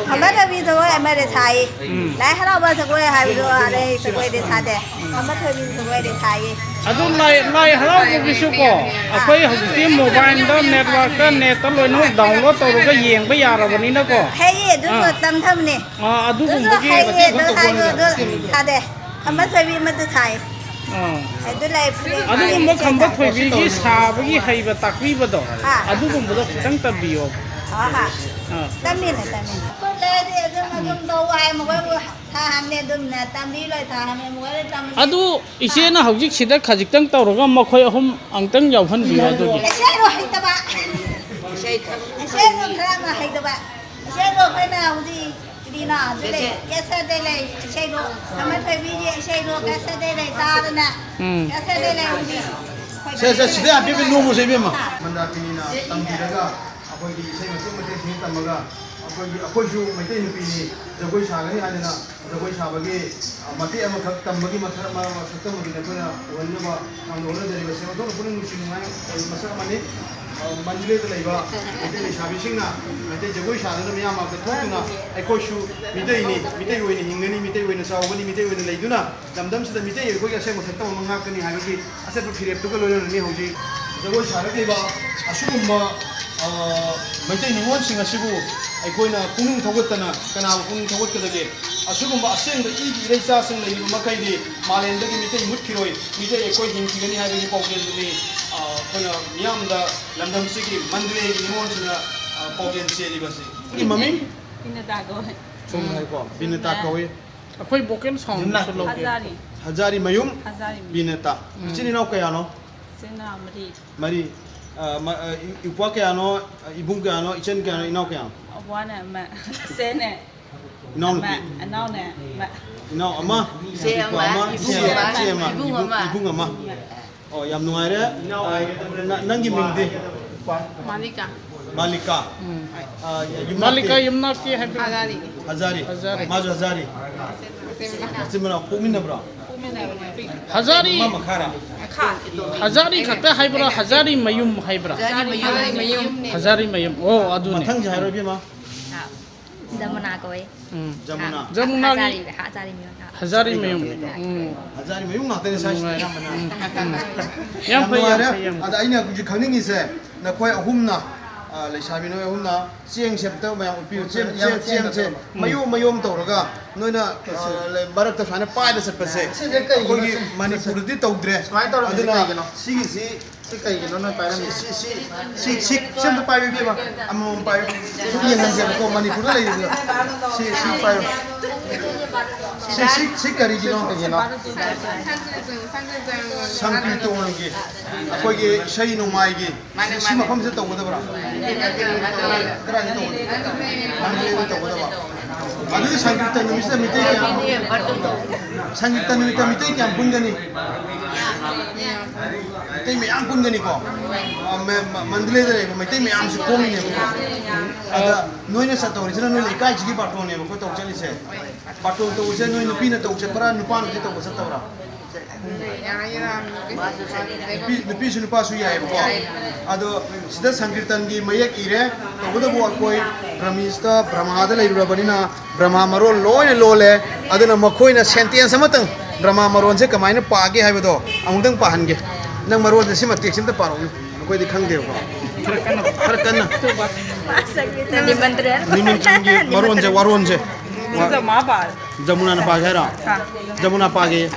ꯈꯝꯕ ꯊꯣꯏꯕꯤ ꯖꯒꯣꯏ ꯑꯃꯗꯤ ꯁꯥꯏ꯫ ꯎꯝ꯫ ꯂꯥꯏ ꯍꯔꯥꯎꯕ ꯖꯒꯣꯏ ꯍꯥꯏꯕꯗꯣ ꯑꯗꯩ ꯖꯒꯣꯏꯗꯤ ꯁꯥꯗꯦ꯫ ꯈꯝꯕ ꯊꯣꯏꯕꯤ ꯖꯒꯣꯏꯗꯤ ꯁꯥꯏꯌꯦ꯫ ꯑꯗꯨ ꯂꯥꯏ, ꯂꯥꯏ ꯍꯔꯥꯎꯕꯒꯤꯁꯨꯀꯣ, ꯑꯥ꯫ ꯑꯩꯈꯣꯏ ꯍꯧꯖꯤꯛꯇꯤ ꯃꯣꯕꯥꯏꯜꯗ, ꯅꯦꯠꯋꯥꯛꯇ, ꯅꯦꯠꯇ ꯂꯣꯏꯅꯃꯛ ꯗꯥꯎꯟꯂꯣꯗ ꯇꯧꯔꯒ ꯌꯦꯡꯕ ꯌꯥꯔꯕꯅꯤꯅꯀꯣ꯫ ꯍꯩꯌꯦ, ꯑꯗꯨꯁꯨ ꯑꯥ꯫ ꯇꯝꯊꯕꯅꯦ꯫ ꯑꯥ, ꯑꯗꯨꯁꯨ ꯑꯗꯨꯒꯨꯝꯕꯒꯤ ꯍꯩꯌꯦ, ꯑꯗꯨ ꯍꯥꯏꯌꯣ, ꯑꯗꯨ ꯁꯥꯗꯦ꯫ ꯈꯝꯕ ꯊꯣꯏꯕꯤ ꯑꯃꯗꯤ ꯁꯥꯏ꯫ ꯑꯥ꯫ ꯑꯗꯨ ꯂꯩ, ꯐꯅꯦꯛ ꯑꯗꯨꯒꯨꯝꯕ ꯁꯥꯏ, ꯈꯝꯕ ꯁꯥꯏ꯫ ꯊꯣꯏꯕꯤꯒꯤ ꯁꯥꯕꯒꯤ ꯍꯩꯕ ꯇꯥꯛꯄꯤꯕꯗꯣ, ꯑꯥ꯫ ꯑꯗꯨꯒꯨꯝꯕꯗꯣ ꯈꯤꯇꯪ ꯇꯝꯕꯤꯌꯣ꯫ ꯑꯥ, ꯑꯥ꯫ ꯑꯥ꯫ ꯇꯝꯃꯤꯅꯦ, ꯇꯝꯃꯤꯅꯦ꯫ ꯈꯨꯠ ꯂꯩꯔꯗꯤ ꯑꯗꯨꯝ, ꯑꯗꯨꯝ ꯇꯧ ꯍꯥꯏ, ꯃꯈꯣꯏꯕꯨ ꯁꯥꯍꯟꯅꯤ, ꯑꯗꯨꯝꯅ ꯇꯝꯕꯤ ꯂꯣꯏ ꯁꯥꯍꯟꯅꯤ, ꯃꯈꯣꯏꯗ ꯇꯝꯃꯤ꯫ ꯑꯗꯨ ꯏꯆꯦꯅ ꯍꯧꯖꯤꯛ ꯁꯤꯗ ꯈꯖꯤꯛꯇꯪ ꯇꯧꯔꯒ ꯃꯈꯣꯏ ꯑꯍꯨꯝ ꯑꯃꯨꯛꯇꯪ ꯌꯥꯎꯍꯟꯕꯤꯌꯣ ꯑꯗꯨꯒꯤ꯫ ꯏꯁꯩꯗꯣ ꯍꯩꯇꯕ꯫ ꯏꯁꯩꯗꯣ ꯈꯔ ꯑꯃ ꯍꯩꯇꯕ꯫ ꯏꯁꯩꯗꯣ ꯑꯩꯈꯣꯏꯅ ꯍꯧꯖꯤꯛ ꯀꯔꯤꯅꯣ ꯑꯗꯨ ꯂꯩ, ꯀꯦꯁꯦꯠꯇ ꯂꯩ, ꯏꯁꯩꯗꯣ ꯈꯝꯕ ꯊꯣꯏꯕꯤꯒꯤ ꯏꯁꯩꯗꯣ ꯀꯦꯁꯦꯠꯇ ꯂꯩ ꯇꯥꯗꯅ꯫ ꯎꯝ꯫ ꯀꯦꯁꯦꯠꯇ ꯂꯩ ꯍꯧꯖꯤꯛ꯫ ꯁꯦ, ꯁꯦ, ꯁꯤꯗ ꯌꯥꯝ ꯄꯤꯕ ꯅꯣꯡꯃꯁꯦ ꯏꯕꯦꯝꯃ꯫ ꯃꯟꯗꯥꯀꯤꯅꯤꯅ ꯇꯝꯕꯤꯔꯒ ꯑꯩꯈꯣꯏꯒꯤ ꯏꯁꯩ ꯃꯇꯦꯛ ꯃꯇꯦꯛꯁꯤꯡ ꯇꯝꯃꯒ ꯑꯩꯈꯣꯏꯒꯤ, ꯑꯩꯈꯣꯏꯁꯨ ꯃꯩꯇꯩ ꯅꯨꯄꯤꯅꯤ, ꯖꯒꯣꯏ ꯁꯥꯒꯅꯤ ꯍꯥꯏꯗꯅ ꯖꯒꯣꯏ ꯁꯥꯕꯒꯤ, ꯑ, ꯃꯇꯦꯛ ꯑꯃꯈꯛ ꯇꯝꯕꯒꯤ ꯃꯊꯛ-, ꯃ-, ꯃ-, ꯁꯛꯇꯝ ꯑꯗꯨꯗꯤ ꯑꯩꯈꯣꯏꯅ ꯎꯍꯟꯅꯕ ꯌꯥꯝꯅ ꯍꯣꯠꯅꯖꯔꯤꯕ ꯁꯦꯟꯕꯥꯊꯣꯛꯅ ꯄꯨꯛꯅꯤꯡ ꯅꯨꯡꯁꯤ ꯅꯨꯡꯉꯥꯏ ꯑꯣꯏꯕ ꯃꯁꯛ ꯑꯃꯅꯤ꯫ ꯑ, ꯃꯟꯗꯂꯦꯗ ꯂꯩꯕ ꯃꯩꯇꯩ ꯂꯩꯁꯥꯕꯤꯁꯤꯡꯅ ꯃꯩꯇꯩ ꯖꯒꯣꯏ ꯁꯥꯗꯨꯅ ꯃꯤꯌꯥꯝ ꯃꯥꯡꯗ ꯊꯣꯛꯇꯨꯅ ꯑꯩꯈꯣꯏꯁꯨ ꯃꯤꯇꯩꯅꯤ, ꯃꯤꯇꯩ ꯑꯣꯏꯅ ꯍꯤꯡꯒꯅꯤ, ꯃꯤꯇꯩ ꯑꯣꯏꯅ ꯆꯥꯎꯒꯅꯤ, ꯃꯤꯇꯩ ꯑꯣꯏꯅ ꯂꯩꯗꯨꯅ ꯂꯝꯗꯝꯁꯤꯗ ꯃꯤꯇꯩ ꯑꯩꯈꯣꯏꯒꯤ ꯑꯁꯦꯡꯕ ꯁꯛꯇꯝ ꯑꯃ ꯉꯥꯛꯀꯅꯤ ꯍꯥꯏꯕꯒꯤ ꯑꯆꯦꯠꯄ ꯐꯤꯔꯦꯞꯇꯨꯒ ꯂꯣꯏꯅꯅꯅꯤ ꯍꯧꯖꯤꯛ ꯖꯒꯣꯏ ꯁꯥꯔꯛꯂꯤꯕ ꯑꯁꯤꯒꯨꯝꯕ, ꯑ, ꯃꯩꯇꯩ ꯅꯤꯉꯣꯜꯁꯤꯡ ꯑꯁꯤꯕꯨ ꯑꯩꯈꯣꯏꯅ ꯄꯨꯛꯅꯤꯡ ꯊꯧꯒꯠꯇꯅ ꯀꯅꯥꯕꯨ ꯄꯨꯛꯅꯤꯡ ꯊꯧꯒꯠꯀꯗꯒꯦ? ꯑꯁꯤꯒꯨꯝꯕ ꯑꯁꯦꯡꯕ ꯏꯒꯤ ꯏꯔꯩꯆꯥꯁꯤꯡ ꯂꯩꯔꯤꯕ ꯃꯈꯩꯗꯤ ꯃꯥꯂꯦꯝꯗꯒꯤ ꯃꯤꯇꯩ ꯃꯨꯠꯈꯤꯔꯣꯏ, ꯃꯤꯇꯩ ꯑꯩꯈꯣꯏ ꯍꯤꯡꯈꯤꯒꯅꯤ ꯍꯥꯏꯕꯒꯤ ꯄꯥꯎꯖꯦꯜꯗꯨꯅꯤ, ꯑ, ꯑꯩꯈꯣꯏꯅ ꯃꯤꯌꯥꯝꯗ ꯂꯝꯗꯝꯁꯤꯒꯤ ꯃꯟꯗꯂꯦꯒꯤ ꯅꯤꯉꯣꯜꯁꯤꯡꯅ, ꯑ, ꯄꯥꯎꯖꯦꯜ ꯆꯦꯜꯂꯤꯕꯁꯤ꯫ ꯁꯤꯒꯤ ꯃꯃꯤꯡ? ꯕꯤꯅꯇꯥ ꯀꯧꯋꯦ꯫ ꯁꯨꯝ ꯍꯥꯏꯀꯣ, ꯕꯤꯅꯇꯥ ꯀꯧꯏ꯫ ꯑꯩꯈꯣꯏ vocal sound ꯁꯨ ꯂꯧꯒꯦ꯫ ꯍꯖꯥꯔꯤ꯫ ꯍꯖꯥꯔꯤ ꯃꯌꯨꯝ ꯍꯖꯥꯔꯤ ꯃꯌꯨꯝ꯫ ꯕꯤꯅꯇꯥ꯫ ꯎꯝ꯫ ꯏꯆꯤꯟ ꯏꯅꯥꯎ ꯀꯌꯥꯅꯣ? ꯏꯆꯤꯟ ꯏꯅꯥꯎ ꯃꯔꯤ꯫ ꯃꯔꯤ꯫ ꯑ, ꯃ-, ꯑ, ꯏ-, ꯏꯄ꯭ꯋꯥ ꯀꯌꯥꯅꯣ? ꯑ, ꯏꯕꯨꯡ ꯀꯌꯥꯅꯣ? ꯏꯆꯟ ꯀꯌꯥꯅꯣ? ꯏꯅꯥꯎ ꯀꯌꯥꯅꯣ? ꯏꯄ꯭ꯋꯥꯅ ꯑꯃ, ꯏꯆꯦꯅ ꯏꯅꯥꯎꯅꯨꯄꯤ? ꯑꯃ, ꯏꯅꯥꯎꯅ ꯑꯃ꯫ ꯏꯅꯥꯎ ꯑꯃ, ꯏꯆꯦ ꯏꯄ꯭ꯋꯥ ꯑꯃ, ꯑꯃ, ꯏꯆꯦ ꯏꯆꯦ ꯑꯃ, ꯑꯃ, ꯏꯕꯨꯡ ꯏꯕꯨꯡ, ꯑꯃ꯫ ꯏꯕꯨꯡ ꯑꯃ꯫ ꯑꯣ, ꯌꯥꯝ ꯅꯨꯡꯉꯥꯏꯔꯦ꯫ ꯑ, ꯅ-, ꯅꯪꯒꯤ ꯃꯤꯡꯗꯤ? ꯃꯥꯂꯤꯀꯥ꯫ ꯃꯥꯂꯤꯀꯥ꯫ ꯎꯝ꯫ ꯑ, ꯌꯨꯝꯅꯥꯛꯇꯤ? ꯃꯥꯂꯤꯀꯥ ꯌꯨꯝꯅꯥꯛꯇꯤ ꯍꯥꯏꯕꯤꯌꯨ꯫ ꯍꯖꯥꯔꯤ꯫ ꯍꯖꯥꯔꯤ꯫ ꯍꯖꯥꯔꯤ꯫ ꯃꯥꯁꯨ ꯍꯖꯥꯔꯤ꯫ ꯃꯆꯤꯟ ꯃꯅꯥꯎ ꯄꯣꯛꯃꯤꯟꯅꯕ꯭ꯔꯣ? ꯍꯖꯥꯔꯤ꯫ ꯑꯃ ꯃꯈꯥꯔꯥ? ꯍꯖꯥꯔꯤ ꯈꯛꯇ ꯍꯥꯏꯕ꯭ꯔꯥ? ꯍꯖꯥꯔꯤ ꯃꯌꯨꯝ ꯍꯥꯏꯕ꯭ꯔꯥ? ꯍꯖꯥꯔꯤ ꯃꯌꯨꯝ꯫ ꯍꯖꯥꯔꯤ ꯃꯌꯨꯝ꯫ ꯑꯣ, ꯑꯗꯨꯅꯦ꯫ ꯃꯊꯪꯁꯦ ꯍꯥꯏꯔꯣ, ꯏꯕꯦꯝꯃ꯫ ꯖꯃꯨꯅꯥ ꯀꯧꯋꯦ꯫ ꯎꯝ꯫ ꯖꯃꯨꯅꯥ꯫ ꯖꯃꯨꯅꯥꯒꯤ ꯍꯖꯥꯔꯤ, ꯍꯖꯥꯔꯤ ꯃꯌꯨꯝ꯫ ꯍꯖꯥꯔꯤ ꯃꯌꯨꯝ꯫ ꯎꯝ꯫ ꯍꯖꯥꯔꯤ ꯃꯌꯨꯝ ꯉꯥꯛꯇꯅꯦ ꯁ꯭ꯋꯥꯏꯁꯤꯗ ꯅꯨꯡꯉꯥꯏ꯫ ꯑꯌꯥꯝꯕꯅ꯫ ꯎꯝ, ꯎꯝ꯫ ꯌꯥꯝ ꯌꯥꯝ ꯐꯩ, ꯌꯥꯝ ꯅꯨꯡꯉꯥꯏꯔꯦ꯫ ꯐꯩ, ꯌꯥꯝ ꯐꯩ꯫ ꯑꯗ ꯑꯩꯅ ꯍꯧꯖꯤꯛ ꯈꯪꯅꯤꯡꯉꯤꯁꯦ, ꯅꯈꯣꯏ ꯑꯍꯨꯝꯅ, ꯑ, ꯂꯩꯁꯥꯕꯤ ꯅꯣꯏ ꯑꯍꯨꯝꯅ ꯆꯦꯡꯁꯦ ꯑꯝꯇ ꯃꯌꯥꯝ ꯎꯠꯄꯤꯌꯨ꯫ ꯆꯦꯡ, ꯆꯦꯡ, ꯆꯦꯡꯁꯦ ꯃꯌꯣꯝ ꯃꯌꯣꯝ ꯇꯧꯔꯒ ꯅꯣꯏꯅ, ꯑ, ꯃꯔꯛꯇ ꯁꯨꯃꯥꯏꯅ ꯄꯥꯏꯔ ꯆꯠꯄꯁꯦ ꯁꯤꯁꯦ ꯀꯩꯒꯤꯅꯣ? ꯑꯩꯈꯣꯏꯒꯤ ꯁꯤ-, ꯃꯅꯤꯄꯨꯔꯗꯗꯤ ꯇꯧꯗ꯭ꯔꯦ꯫ ꯁꯨꯃꯥꯏꯅ ꯇꯧꯔꯝꯃꯤꯁꯦ ꯑꯗꯨꯅ ꯀꯩꯒꯤꯅꯣ? ꯁꯤꯒꯤꯁꯤ ꯁꯤ ꯀꯩꯒꯤꯅꯣ ꯅꯣꯏ ꯄꯥꯏꯔꯝꯃꯤꯁꯦ? ꯁꯤ, ꯁꯤ, ꯁꯤ, ꯁꯤ, ꯁꯤ ꯑꯝꯇ ꯄꯥꯏꯌꯨ, ꯏꯕꯦꯝꯃ꯫ ꯑꯃꯃꯝ ꯄꯥꯏꯌꯨ꯫ ꯁꯨꯝ ꯌꯦꯡꯍꯟꯁꯦꯕꯀꯣ, ꯃꯅꯤꯄꯨꯔꯗ ꯂꯩꯔꯤꯕ꯫ ꯁꯤ, ꯁꯤ ꯄꯥꯏꯌꯨ꯫ ꯁꯤ, ꯁꯤ, ꯁꯤ ꯀꯔꯤꯒꯤꯅꯣ? ꯀꯩꯒꯤꯅꯣ? ꯁꯪꯀ꯭ꯔꯤꯇꯣꯟꯒꯤ, ꯑꯩꯈꯣꯏꯒꯤ ꯏꯁꯩ ꯅꯣꯡꯃꯥꯏꯒꯤ, ꯁꯤ, ꯁꯤ ꯃꯐꯝꯁꯤꯗ ꯇꯧꯒꯗꯕ꯭ꯔꯥ? ꯀꯗꯥꯏꯗ ꯇꯧꯒꯗꯕ? ꯃꯟꯗꯂꯦꯗ ꯇꯧꯒꯗꯕ? ꯑꯗꯨꯒꯤ ꯁꯪꯀꯤꯔꯇꯟ ꯅꯨꯃꯤꯠꯁꯤꯗ ꯃꯤꯇꯩ ꯀꯌꯥꯝ, ꯁꯪꯀꯤꯔꯇꯟ ꯅꯨꯃꯤꯠꯇ ꯃꯤꯇꯩ ꯀꯌꯥꯝ ꯄꯨꯟꯒꯅꯤ? ꯃꯤꯇꯩ ꯃꯌꯥꯝ ꯄꯨꯟꯒꯅꯤꯀꯣ꯫ ꯑ, ꯃ-, ꯃ-, ꯃꯟꯗꯂꯦꯗ ꯂꯩꯕ ꯃꯩꯇꯩ ꯃꯌꯥꯝꯁꯨ ꯈꯣꯝꯃꯤꯅꯦꯕꯀꯣ꯫ ꯑꯗ ꯅꯣꯏꯅ ꯆꯠꯇꯧꯔꯤꯁꯤꯅ ꯅꯣꯏ ꯂꯩꯀꯥꯏꯁꯤꯒꯤ ꯕꯥꯔꯇꯣꯟꯅꯦꯕ ꯑꯩꯈꯣꯏ ꯇꯧ ꯆꯠꯂꯤꯁꯦ꯫ ꯕꯥꯔꯇꯣꯟ ꯇꯧꯕꯁꯦ ꯅꯣꯏ ꯅꯨꯄꯤꯅ ꯇꯧ ꯆꯠꯄ꯭ꯔꯥ, ꯅꯨꯄꯥꯅꯗꯤ ꯇꯧꯕ ꯆꯠꯇꯕ꯭ꯔꯥ? ꯅꯨꯄꯤ, ꯅꯨꯄꯤꯁꯨ ꯅꯨꯄꯥꯁꯨ ꯌꯥꯏꯌꯦꯕꯀꯣ꯫ ꯑꯗꯣ ꯁꯤꯗ ꯁꯪꯀꯤꯔꯇꯟꯒꯤ ꯃꯌꯦꯛ ꯏꯔꯦ꯫ ꯇꯧꯕꯇꯕꯨ ꯑꯩꯈꯣꯏ ꯕ꯭ꯔꯍꯃꯤꯁꯇ, ꯕ꯭ꯔꯍꯃꯥꯗ ꯂꯩꯔꯨꯔꯕꯅꯤꯅ ꯕ꯭ꯔꯍꯃꯥ ꯃꯔꯣꯜ ꯂꯣꯏꯅ ꯂꯣꯜꯂꯦ꯫ ꯑꯗꯨꯅ ꯃꯈꯣꯏꯅ ꯁꯦꯟꯇꯦꯟꯁ ꯑꯃꯇꯪ ꯕ꯭ꯔꯍꯃꯥ ꯃꯔꯣꯟꯁꯦ ꯀꯃꯥꯏꯅ ꯄꯥꯒꯦ ꯍꯥꯏꯕꯗꯣ ꯑꯃꯨꯛꯇꯪ ꯄꯥꯍꯟꯒꯦ꯫ ꯅꯪ ꯃꯔꯣꯟꯁꯦ ꯁꯤꯃ ꯇꯦꯛꯁ ꯑꯝꯇ ꯄꯥꯔꯛꯎꯅꯦ꯫ ꯑꯩꯈꯣꯏꯗꯤ ꯈꯪꯗꯦꯕꯀꯣ꯫ ꯈꯔ ꯀꯟꯅ, ꯈꯔ ꯀꯟꯅ꯫ ꯅꯤꯃꯟꯇ꯭ꯔꯟ꯫ ꯅꯤꯃꯟꯇ꯭ꯔꯟꯒꯤ ꯃꯔꯣꯟꯁꯦ, ꯋꯥꯔꯣꯟꯁꯦ꯫ ꯃꯍꯥꯚꯥꯔꯠ꯫ ꯖꯃꯨꯅꯥꯅ ꯄꯥꯒꯦ ꯍꯥꯏꯔꯣ? ꯍꯥ꯫ ꯖꯃꯨꯅꯥ ꯄꯥꯒꯦ꯫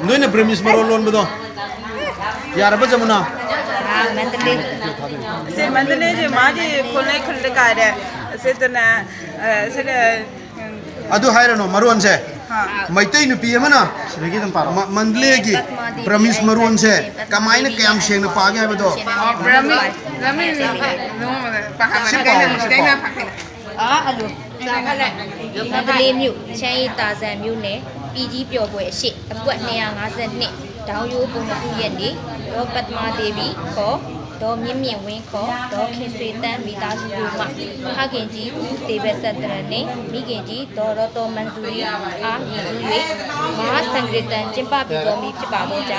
ꯅꯣꯏꯅ ꯕ꯭ꯔꯍꯃꯤꯁ ꯃꯔꯣꯟ ꯂꯣꯟꯕꯗꯣ ꯌꯥꯔꯕ, ꯖꯃꯨꯅꯥ? ꯁꯦ, ꯃꯟꯗꯂꯦꯁꯦ ꯃꯥꯒꯤ ꯈꯨꯟꯅꯩ ꯈꯨꯜꯗ ꯀꯥꯏꯔꯦ꯫ ꯁꯤꯗꯅ, ꯑ, ꯁꯤꯗ, ꯎꯝ, ꯑꯗꯨ ꯍꯥꯏꯔꯅꯨ, ꯃꯔꯣꯟꯁꯦ꯫ ꯍꯥ꯫ ꯃꯩꯇꯩ ꯅꯨꯄꯤ ꯑꯃꯅ ꯁꯤꯗꯒꯤ ꯑꯗꯨꯝ ꯄꯥꯔꯣ꯫ ꯃ-, ꯃꯟꯗꯂꯦꯒꯤ ꯕ꯭ꯔꯍꯃꯤꯁ ꯃꯔꯣꯟꯁꯦ ꯀꯃꯥꯏꯅ ꯀꯌꯥꯝ ꯁꯦꯡꯅ ꯄꯥꯒꯦ ꯍꯥꯏꯕꯗꯣ꯫ ꯕ꯭ꯔꯍꯃꯤ-, ꯕ꯭ꯔꯍꯃꯤ ꯅꯣꯡꯃꯗ ꯄꯥꯍꯟꯕꯅ ꯁꯤ ꯄꯥꯎ, ꯀꯩꯅ ꯁꯤ ꯄꯥꯎ꯫ ꯀꯩꯅ ꯐꯪꯉꯦ꯫ ꯑꯥ, ꯑꯂꯨ꯫ ꯃꯟꯗꯂꯦ ꯃ꯭ꯌꯨ, ꯏꯁꯩ ꯇꯥꯖ ꯃ꯭ꯌꯨꯅꯦ, ꯄꯤꯖꯤ ꯄ꯭ꯌꯣꯕꯣꯏ ꯑꯁꯤ, ꯑꯄꯨꯋꯠ ꯅꯦꯌꯥ ꯉꯥꯖꯟꯅꯦ, ꯗꯥꯎꯌꯨ ꯄꯨꯅꯁꯨ ꯌꯦꯟꯗꯤ, ꯗꯣ ꯄꯗꯃꯥ ꯗꯦꯕꯤ ꯀꯣ, ꯗꯣ ꯃꯤꯝ ꯃ꯭ꯌꯦ ꯋꯦꯡ ꯀꯣ, ꯗꯣ ꯈꯤꯟꯁꯨꯏ ꯇꯟ ꯃꯤꯇꯥ ꯁꯨꯒꯨ ꯃꯥ, ꯃꯍꯥꯛ ꯌꯦꯟꯖꯤ ꯎ ꯗꯦꯕ ꯁꯟꯇ꯭ꯔꯅꯦ, ꯃꯤ ꯌꯦꯟꯖꯤ ꯗꯣ ꯔꯣꯇꯣ ꯃꯟꯖꯨꯔꯤ, ꯑꯥ ꯌꯦꯟꯖꯨ ꯌꯦ, ꯃꯍꯥ ꯁꯪꯀ꯭ꯔꯤꯇꯟ ꯆꯤꯝꯄꯥ ꯄꯤꯗꯣ ꯃꯤ ꯆꯤꯄꯥ ꯕꯣ ꯆꯥ,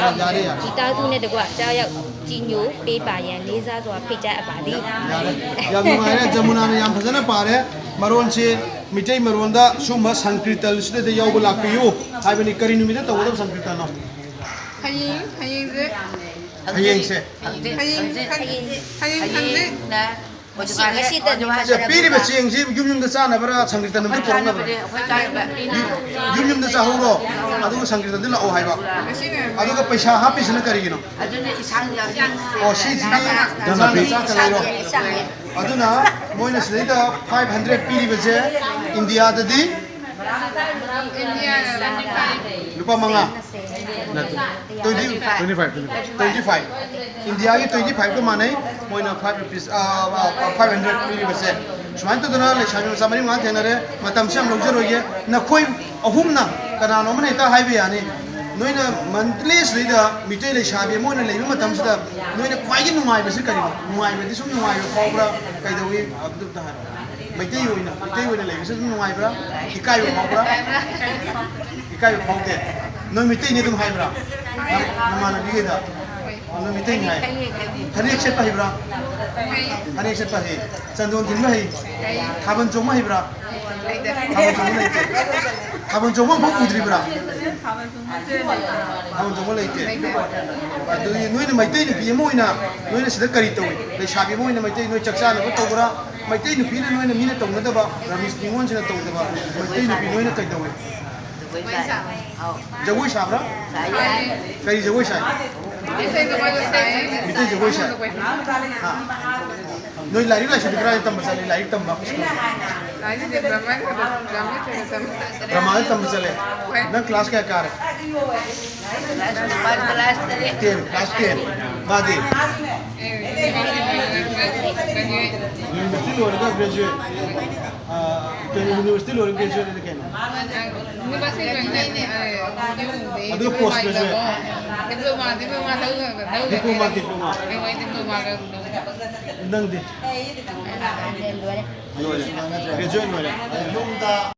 ꯃꯤꯇꯥ ꯁꯨꯅꯦ ꯗꯒ꯭ꯋꯥ ꯆꯥ ꯌꯥꯛ ꯆꯤꯟꯌꯨ ꯄꯦ ꯄꯥ ꯌꯥꯟ ꯂꯦ ꯖꯥ ꯖ꯭ꯋꯥ ꯐꯦ ꯆꯥ ꯑꯄꯥ ꯗꯤ꯫ ꯌꯥꯔꯦ꯫ ꯌꯥꯝ ꯅꯨꯡꯉꯥꯏꯔꯦ, ꯖꯃꯨꯅꯥꯅ ꯌꯥꯝ ꯐꯖꯅ ꯄꯥꯔꯦ꯫ ꯃꯔꯣꯟꯁꯦ ꯃꯤꯇꯩ ꯃꯔꯣꯟꯗ ꯁꯨꯝꯕ ꯁꯪꯀ꯭ꯔꯤꯇꯟꯁꯤꯗ ꯌꯥꯎꯕ ꯂꯥꯛꯄꯤꯌꯨ ꯍꯥꯏꯕꯅꯤ꯫ ꯀꯔꯤ ꯅꯨꯃꯤꯠꯇ ꯇꯧꯒꯗꯕ ꯁꯪꯀ꯭ꯔꯤꯇꯟꯅꯣ? ꯍꯌꯦꯡ, ꯍꯌꯦꯡꯁꯦ꯫ ꯍꯌꯦꯡꯁꯦ꯫ ꯍꯌꯦꯡ, ꯍꯌꯦꯡ, ꯍꯌꯦꯡ ꯍꯪꯆꯤꯠ꯫ ꯉꯁꯤ, ꯉꯁꯤꯗꯅꯤ꯫ ꯁꯦ, ꯄꯤꯔꯤꯕ ꯆꯦꯡꯁꯤ ꯌꯨꯝ ꯌꯨꯝꯗ ꯆꯥꯅꯕ꯭ꯔꯥ, ꯁꯪꯀ꯭ꯔꯤꯇꯟ ꯑꯝꯇ ꯄꯨꯔꯛꯅꯕ꯭ꯔꯥ? ꯌꯨꯝ, ꯌꯨꯝ ꯌꯨꯝꯗ ꯆꯥꯍꯧꯔꯣ, ꯑꯗꯨꯒ ꯁꯪꯀ꯭ꯔꯤꯇꯟꯗ ꯂꯥꯛꯑꯣ ꯍꯥꯏꯕ꯫ ꯑꯗꯨꯒ ꯄꯩꯁꯥ ꯍꯥꯞꯄꯤꯁꯤꯅ ꯀꯔꯤꯒꯤꯅꯣ? ꯑꯗꯨꯅ ꯏꯁꯥꯅ ꯌꯥꯎꯖꯩ꯫ ꯑꯣ, ꯁꯤꯁꯤꯗꯤ ꯏꯟꯁꯥꯡ ꯅꯥꯄꯤ꯫ ꯆꯥꯛꯀ ꯂꯩꯔꯣ꯫ ꯑꯗꯨꯅ ꯃꯣꯏꯅ ꯁꯤꯗꯩꯗ five hundred ꯄꯤꯔꯤꯕꯁꯦ ꯏꯟꯗꯤꯌꯥꯗꯗꯤ ꯂꯨꯄꯥ ꯃꯉꯥ꯫ ꯇ꯭ꯋꯦꯟꯇꯤ ꯐꯥꯏꯚ, ꯇ꯭ꯋꯦꯟꯇꯤ ꯐꯥꯏꯚ, ꯏꯟꯗꯤꯌꯥꯒꯤ ꯇ꯭ꯋꯦꯟꯇꯤ ꯐꯥꯏꯚꯀ ꯃꯥꯟꯅꯩ꯫ ꯃꯣꯏꯅ ꯐꯥꯏꯚ ꯔꯨꯄꯤꯁ, ꯐꯥꯏꯚ ꯍꯟꯗ꯭ꯔꯦꯠ ꯄꯤꯔꯤꯕꯁꯦ꯫ ꯁꯨꯃꯥꯏꯅ ꯇꯧꯗꯅ ꯂꯩꯁꯥꯕꯤ ꯃꯆꯥ ꯃꯔꯤ ꯃꯉꯥ ꯊꯦꯡꯅꯔꯦ꯫ ꯃꯇꯝꯁꯦ ꯌꯥꯝ ꯂꯧꯖꯔꯣꯏꯒꯦ꯫ ꯅꯈꯣꯏ ꯑꯍꯨꯝꯅ ꯀꯅꯥꯅꯣ ꯑꯃꯅ ꯍꯦꯛꯇ ꯍꯥꯏꯕ ꯌꯥꯅꯤ꯫ ꯅꯣꯏꯅ ꯃꯟꯇ꯭ꯂꯤ ꯁꯤꯗꯩꯗ ꯃꯤꯇꯩ ꯂꯩꯁꯥꯕꯤ ꯑꯃ ꯑꯣꯏꯅ ꯂꯩꯕ ꯃꯇꯝꯁꯤꯗ ꯅꯣꯏꯅ ꯈ꯭ꯋꯥꯏꯗꯒꯤ ꯅꯨꯡꯉꯥꯏꯕꯁꯤ ꯀꯔꯤꯅꯣ? ꯅꯨꯡꯉꯥꯏꯕꯗꯤ ꯁꯨꯝ ꯅꯨꯡꯉꯥꯏꯕ ꯐꯥꯎꯕ꯭ꯔꯥ? ꯀꯩꯗꯧꯏ? ꯑꯗꯨ ꯑꯝꯇ ꯍꯥꯏꯔꯣ꯫ ꯃꯩꯇꯩ ꯑꯣꯏꯅ, ꯃꯩꯇꯩ ꯑꯣꯏꯅ ꯂꯩꯕꯁꯤ ꯑꯗꯨꯝ ꯅꯨꯡꯉꯥꯏꯕ꯭ꯔꯥ? ꯏꯀꯥꯏꯕ ꯐꯥꯎꯕ꯭ꯔꯥ? ꯏꯀꯥꯏꯕ ꯐꯥꯎꯗꯦ꯫ ꯅꯣꯏ ꯃꯩꯇꯩꯅꯤ ꯑꯗꯨꯝ ꯍꯥꯏꯕ꯭ꯔꯥ? ꯅꯃꯥꯟꯅꯕꯤꯈꯩꯗ? ꯅꯣꯏ ꯃꯩꯇꯩꯅꯤ ꯍꯥꯏ꯫ ꯐꯅꯦꯛ ꯁꯦꯠꯄ ꯍꯩꯕ꯭ꯔꯥ? ꯐꯅꯦꯛ ꯁꯦꯠꯄ ꯍꯩ꯫ ꯆꯟꯗꯣꯟ ꯊꯤꯟꯕ ꯍꯩ꯫ ꯊꯥꯕꯜ ꯆꯣꯡꯕ ꯍꯩꯕ꯭ꯔꯥ? ꯊꯥꯕꯜ ꯆꯣꯡꯕ ꯂꯩꯇꯦ꯫ ꯊꯥꯕꯜ ꯆꯣꯡꯕ ꯑꯃꯐꯥꯎ ꯎꯗ꯭ꯔꯤꯕ꯭ꯔꯥ? ꯊꯥꯕꯜ ꯆꯣꯡꯕ ꯂꯩꯇꯦ꯫ ꯑꯗꯨꯗꯤ ꯅꯣꯏꯅ ꯃꯩꯇꯩ ꯅꯨꯄꯤ ꯑꯃ ꯑꯣꯏꯅ ꯅꯣꯏꯅ ꯁꯤꯗ ꯀꯔꯤ ꯇꯧꯏ? ꯂꯩꯁꯥꯕꯤ ꯑꯃ ꯑꯣꯏꯅ ꯃꯩꯇꯩ ꯅꯣꯏ ꯆꯥꯛ ꯆꯥꯅꯕ ꯇꯧꯕ꯭ꯔꯥ? ꯃꯩꯇꯩ ꯅꯨꯄꯤꯅ ꯅꯣꯏꯅ ꯃꯤꯅ ꯇꯧꯅꯗꯕ, ꯔꯃꯦꯁ ꯅꯤꯉꯣꯜꯁꯤꯅ ꯇꯧꯗꯕ ꯃꯩꯇꯩ ꯅꯨꯄꯤ ꯅꯣꯏꯅ ꯀꯩꯗꯧꯏ? ꯖꯒꯣꯏ ꯁꯥꯕ꯭ꯔꯥ? ꯀꯔꯤ ꯖꯒꯣꯏ ꯁꯥꯏ? ꯃꯩꯇꯩ ꯖꯒꯣꯏ ꯁꯥꯏ꯫ ꯍꯥ? ꯅꯣꯏ ꯂꯥꯏꯔꯤꯛ ꯂꯥꯏꯁꯨꯗꯤ ꯀꯗꯥꯏꯗ ꯇꯝꯕ ꯆꯠꯂꯤ? ꯂꯥꯏꯔꯤꯛ ꯇꯝꯕ ꯁ꯭ꯀꯨꯜ? ꯗ꯭ꯔꯃꯥꯗ ꯇꯝꯕ ꯆꯠꯂꯦ꯫ ꯅꯪ ꯀ꯭ꯂꯥꯁ ꯀꯌꯥ ꯀꯥꯔꯦ? Ten, class ten. ꯃꯥꯗꯤ? ꯌꯨꯅꯤꯚꯔꯁꯤꯇꯤ ꯂꯣꯏꯔꯒ ꯒ꯭ꯔꯦꯖꯨꯑꯦꯠ꯫ ꯑ, ꯀꯩꯅꯣ, ꯌꯨꯅꯤꯚꯔꯁꯤꯇꯤ ꯂꯣꯏꯔꯒ ꯒ꯭ꯔꯦꯖꯨꯑꯦꯠ ꯍꯥꯏꯗꯤ ꯀꯩꯅꯣ? ꯑꯗꯨꯒ ꯄꯣꯁ ꯒ꯭ꯔꯦꯖꯨꯑꯦꯠ? ꯗꯤꯄ꯭ꯂꯣꯃꯥ, ꯗꯤꯄ꯭ꯂꯣꯃꯥ ꯂꯧ-, ꯗꯤꯄ꯭ꯂꯣꯃꯥ, ꯗꯤꯄ꯭ꯂꯣꯃꯥ꯫ ꯗꯤꯄ꯭ꯂꯣꯃꯥ ꯂꯧ-, ꯅꯪꯗꯤ? ꯂꯣꯏꯔꯦ꯫ ꯒ꯭ꯔꯦꯖꯨꯑꯦꯠ ꯂꯣꯏꯔꯦ꯫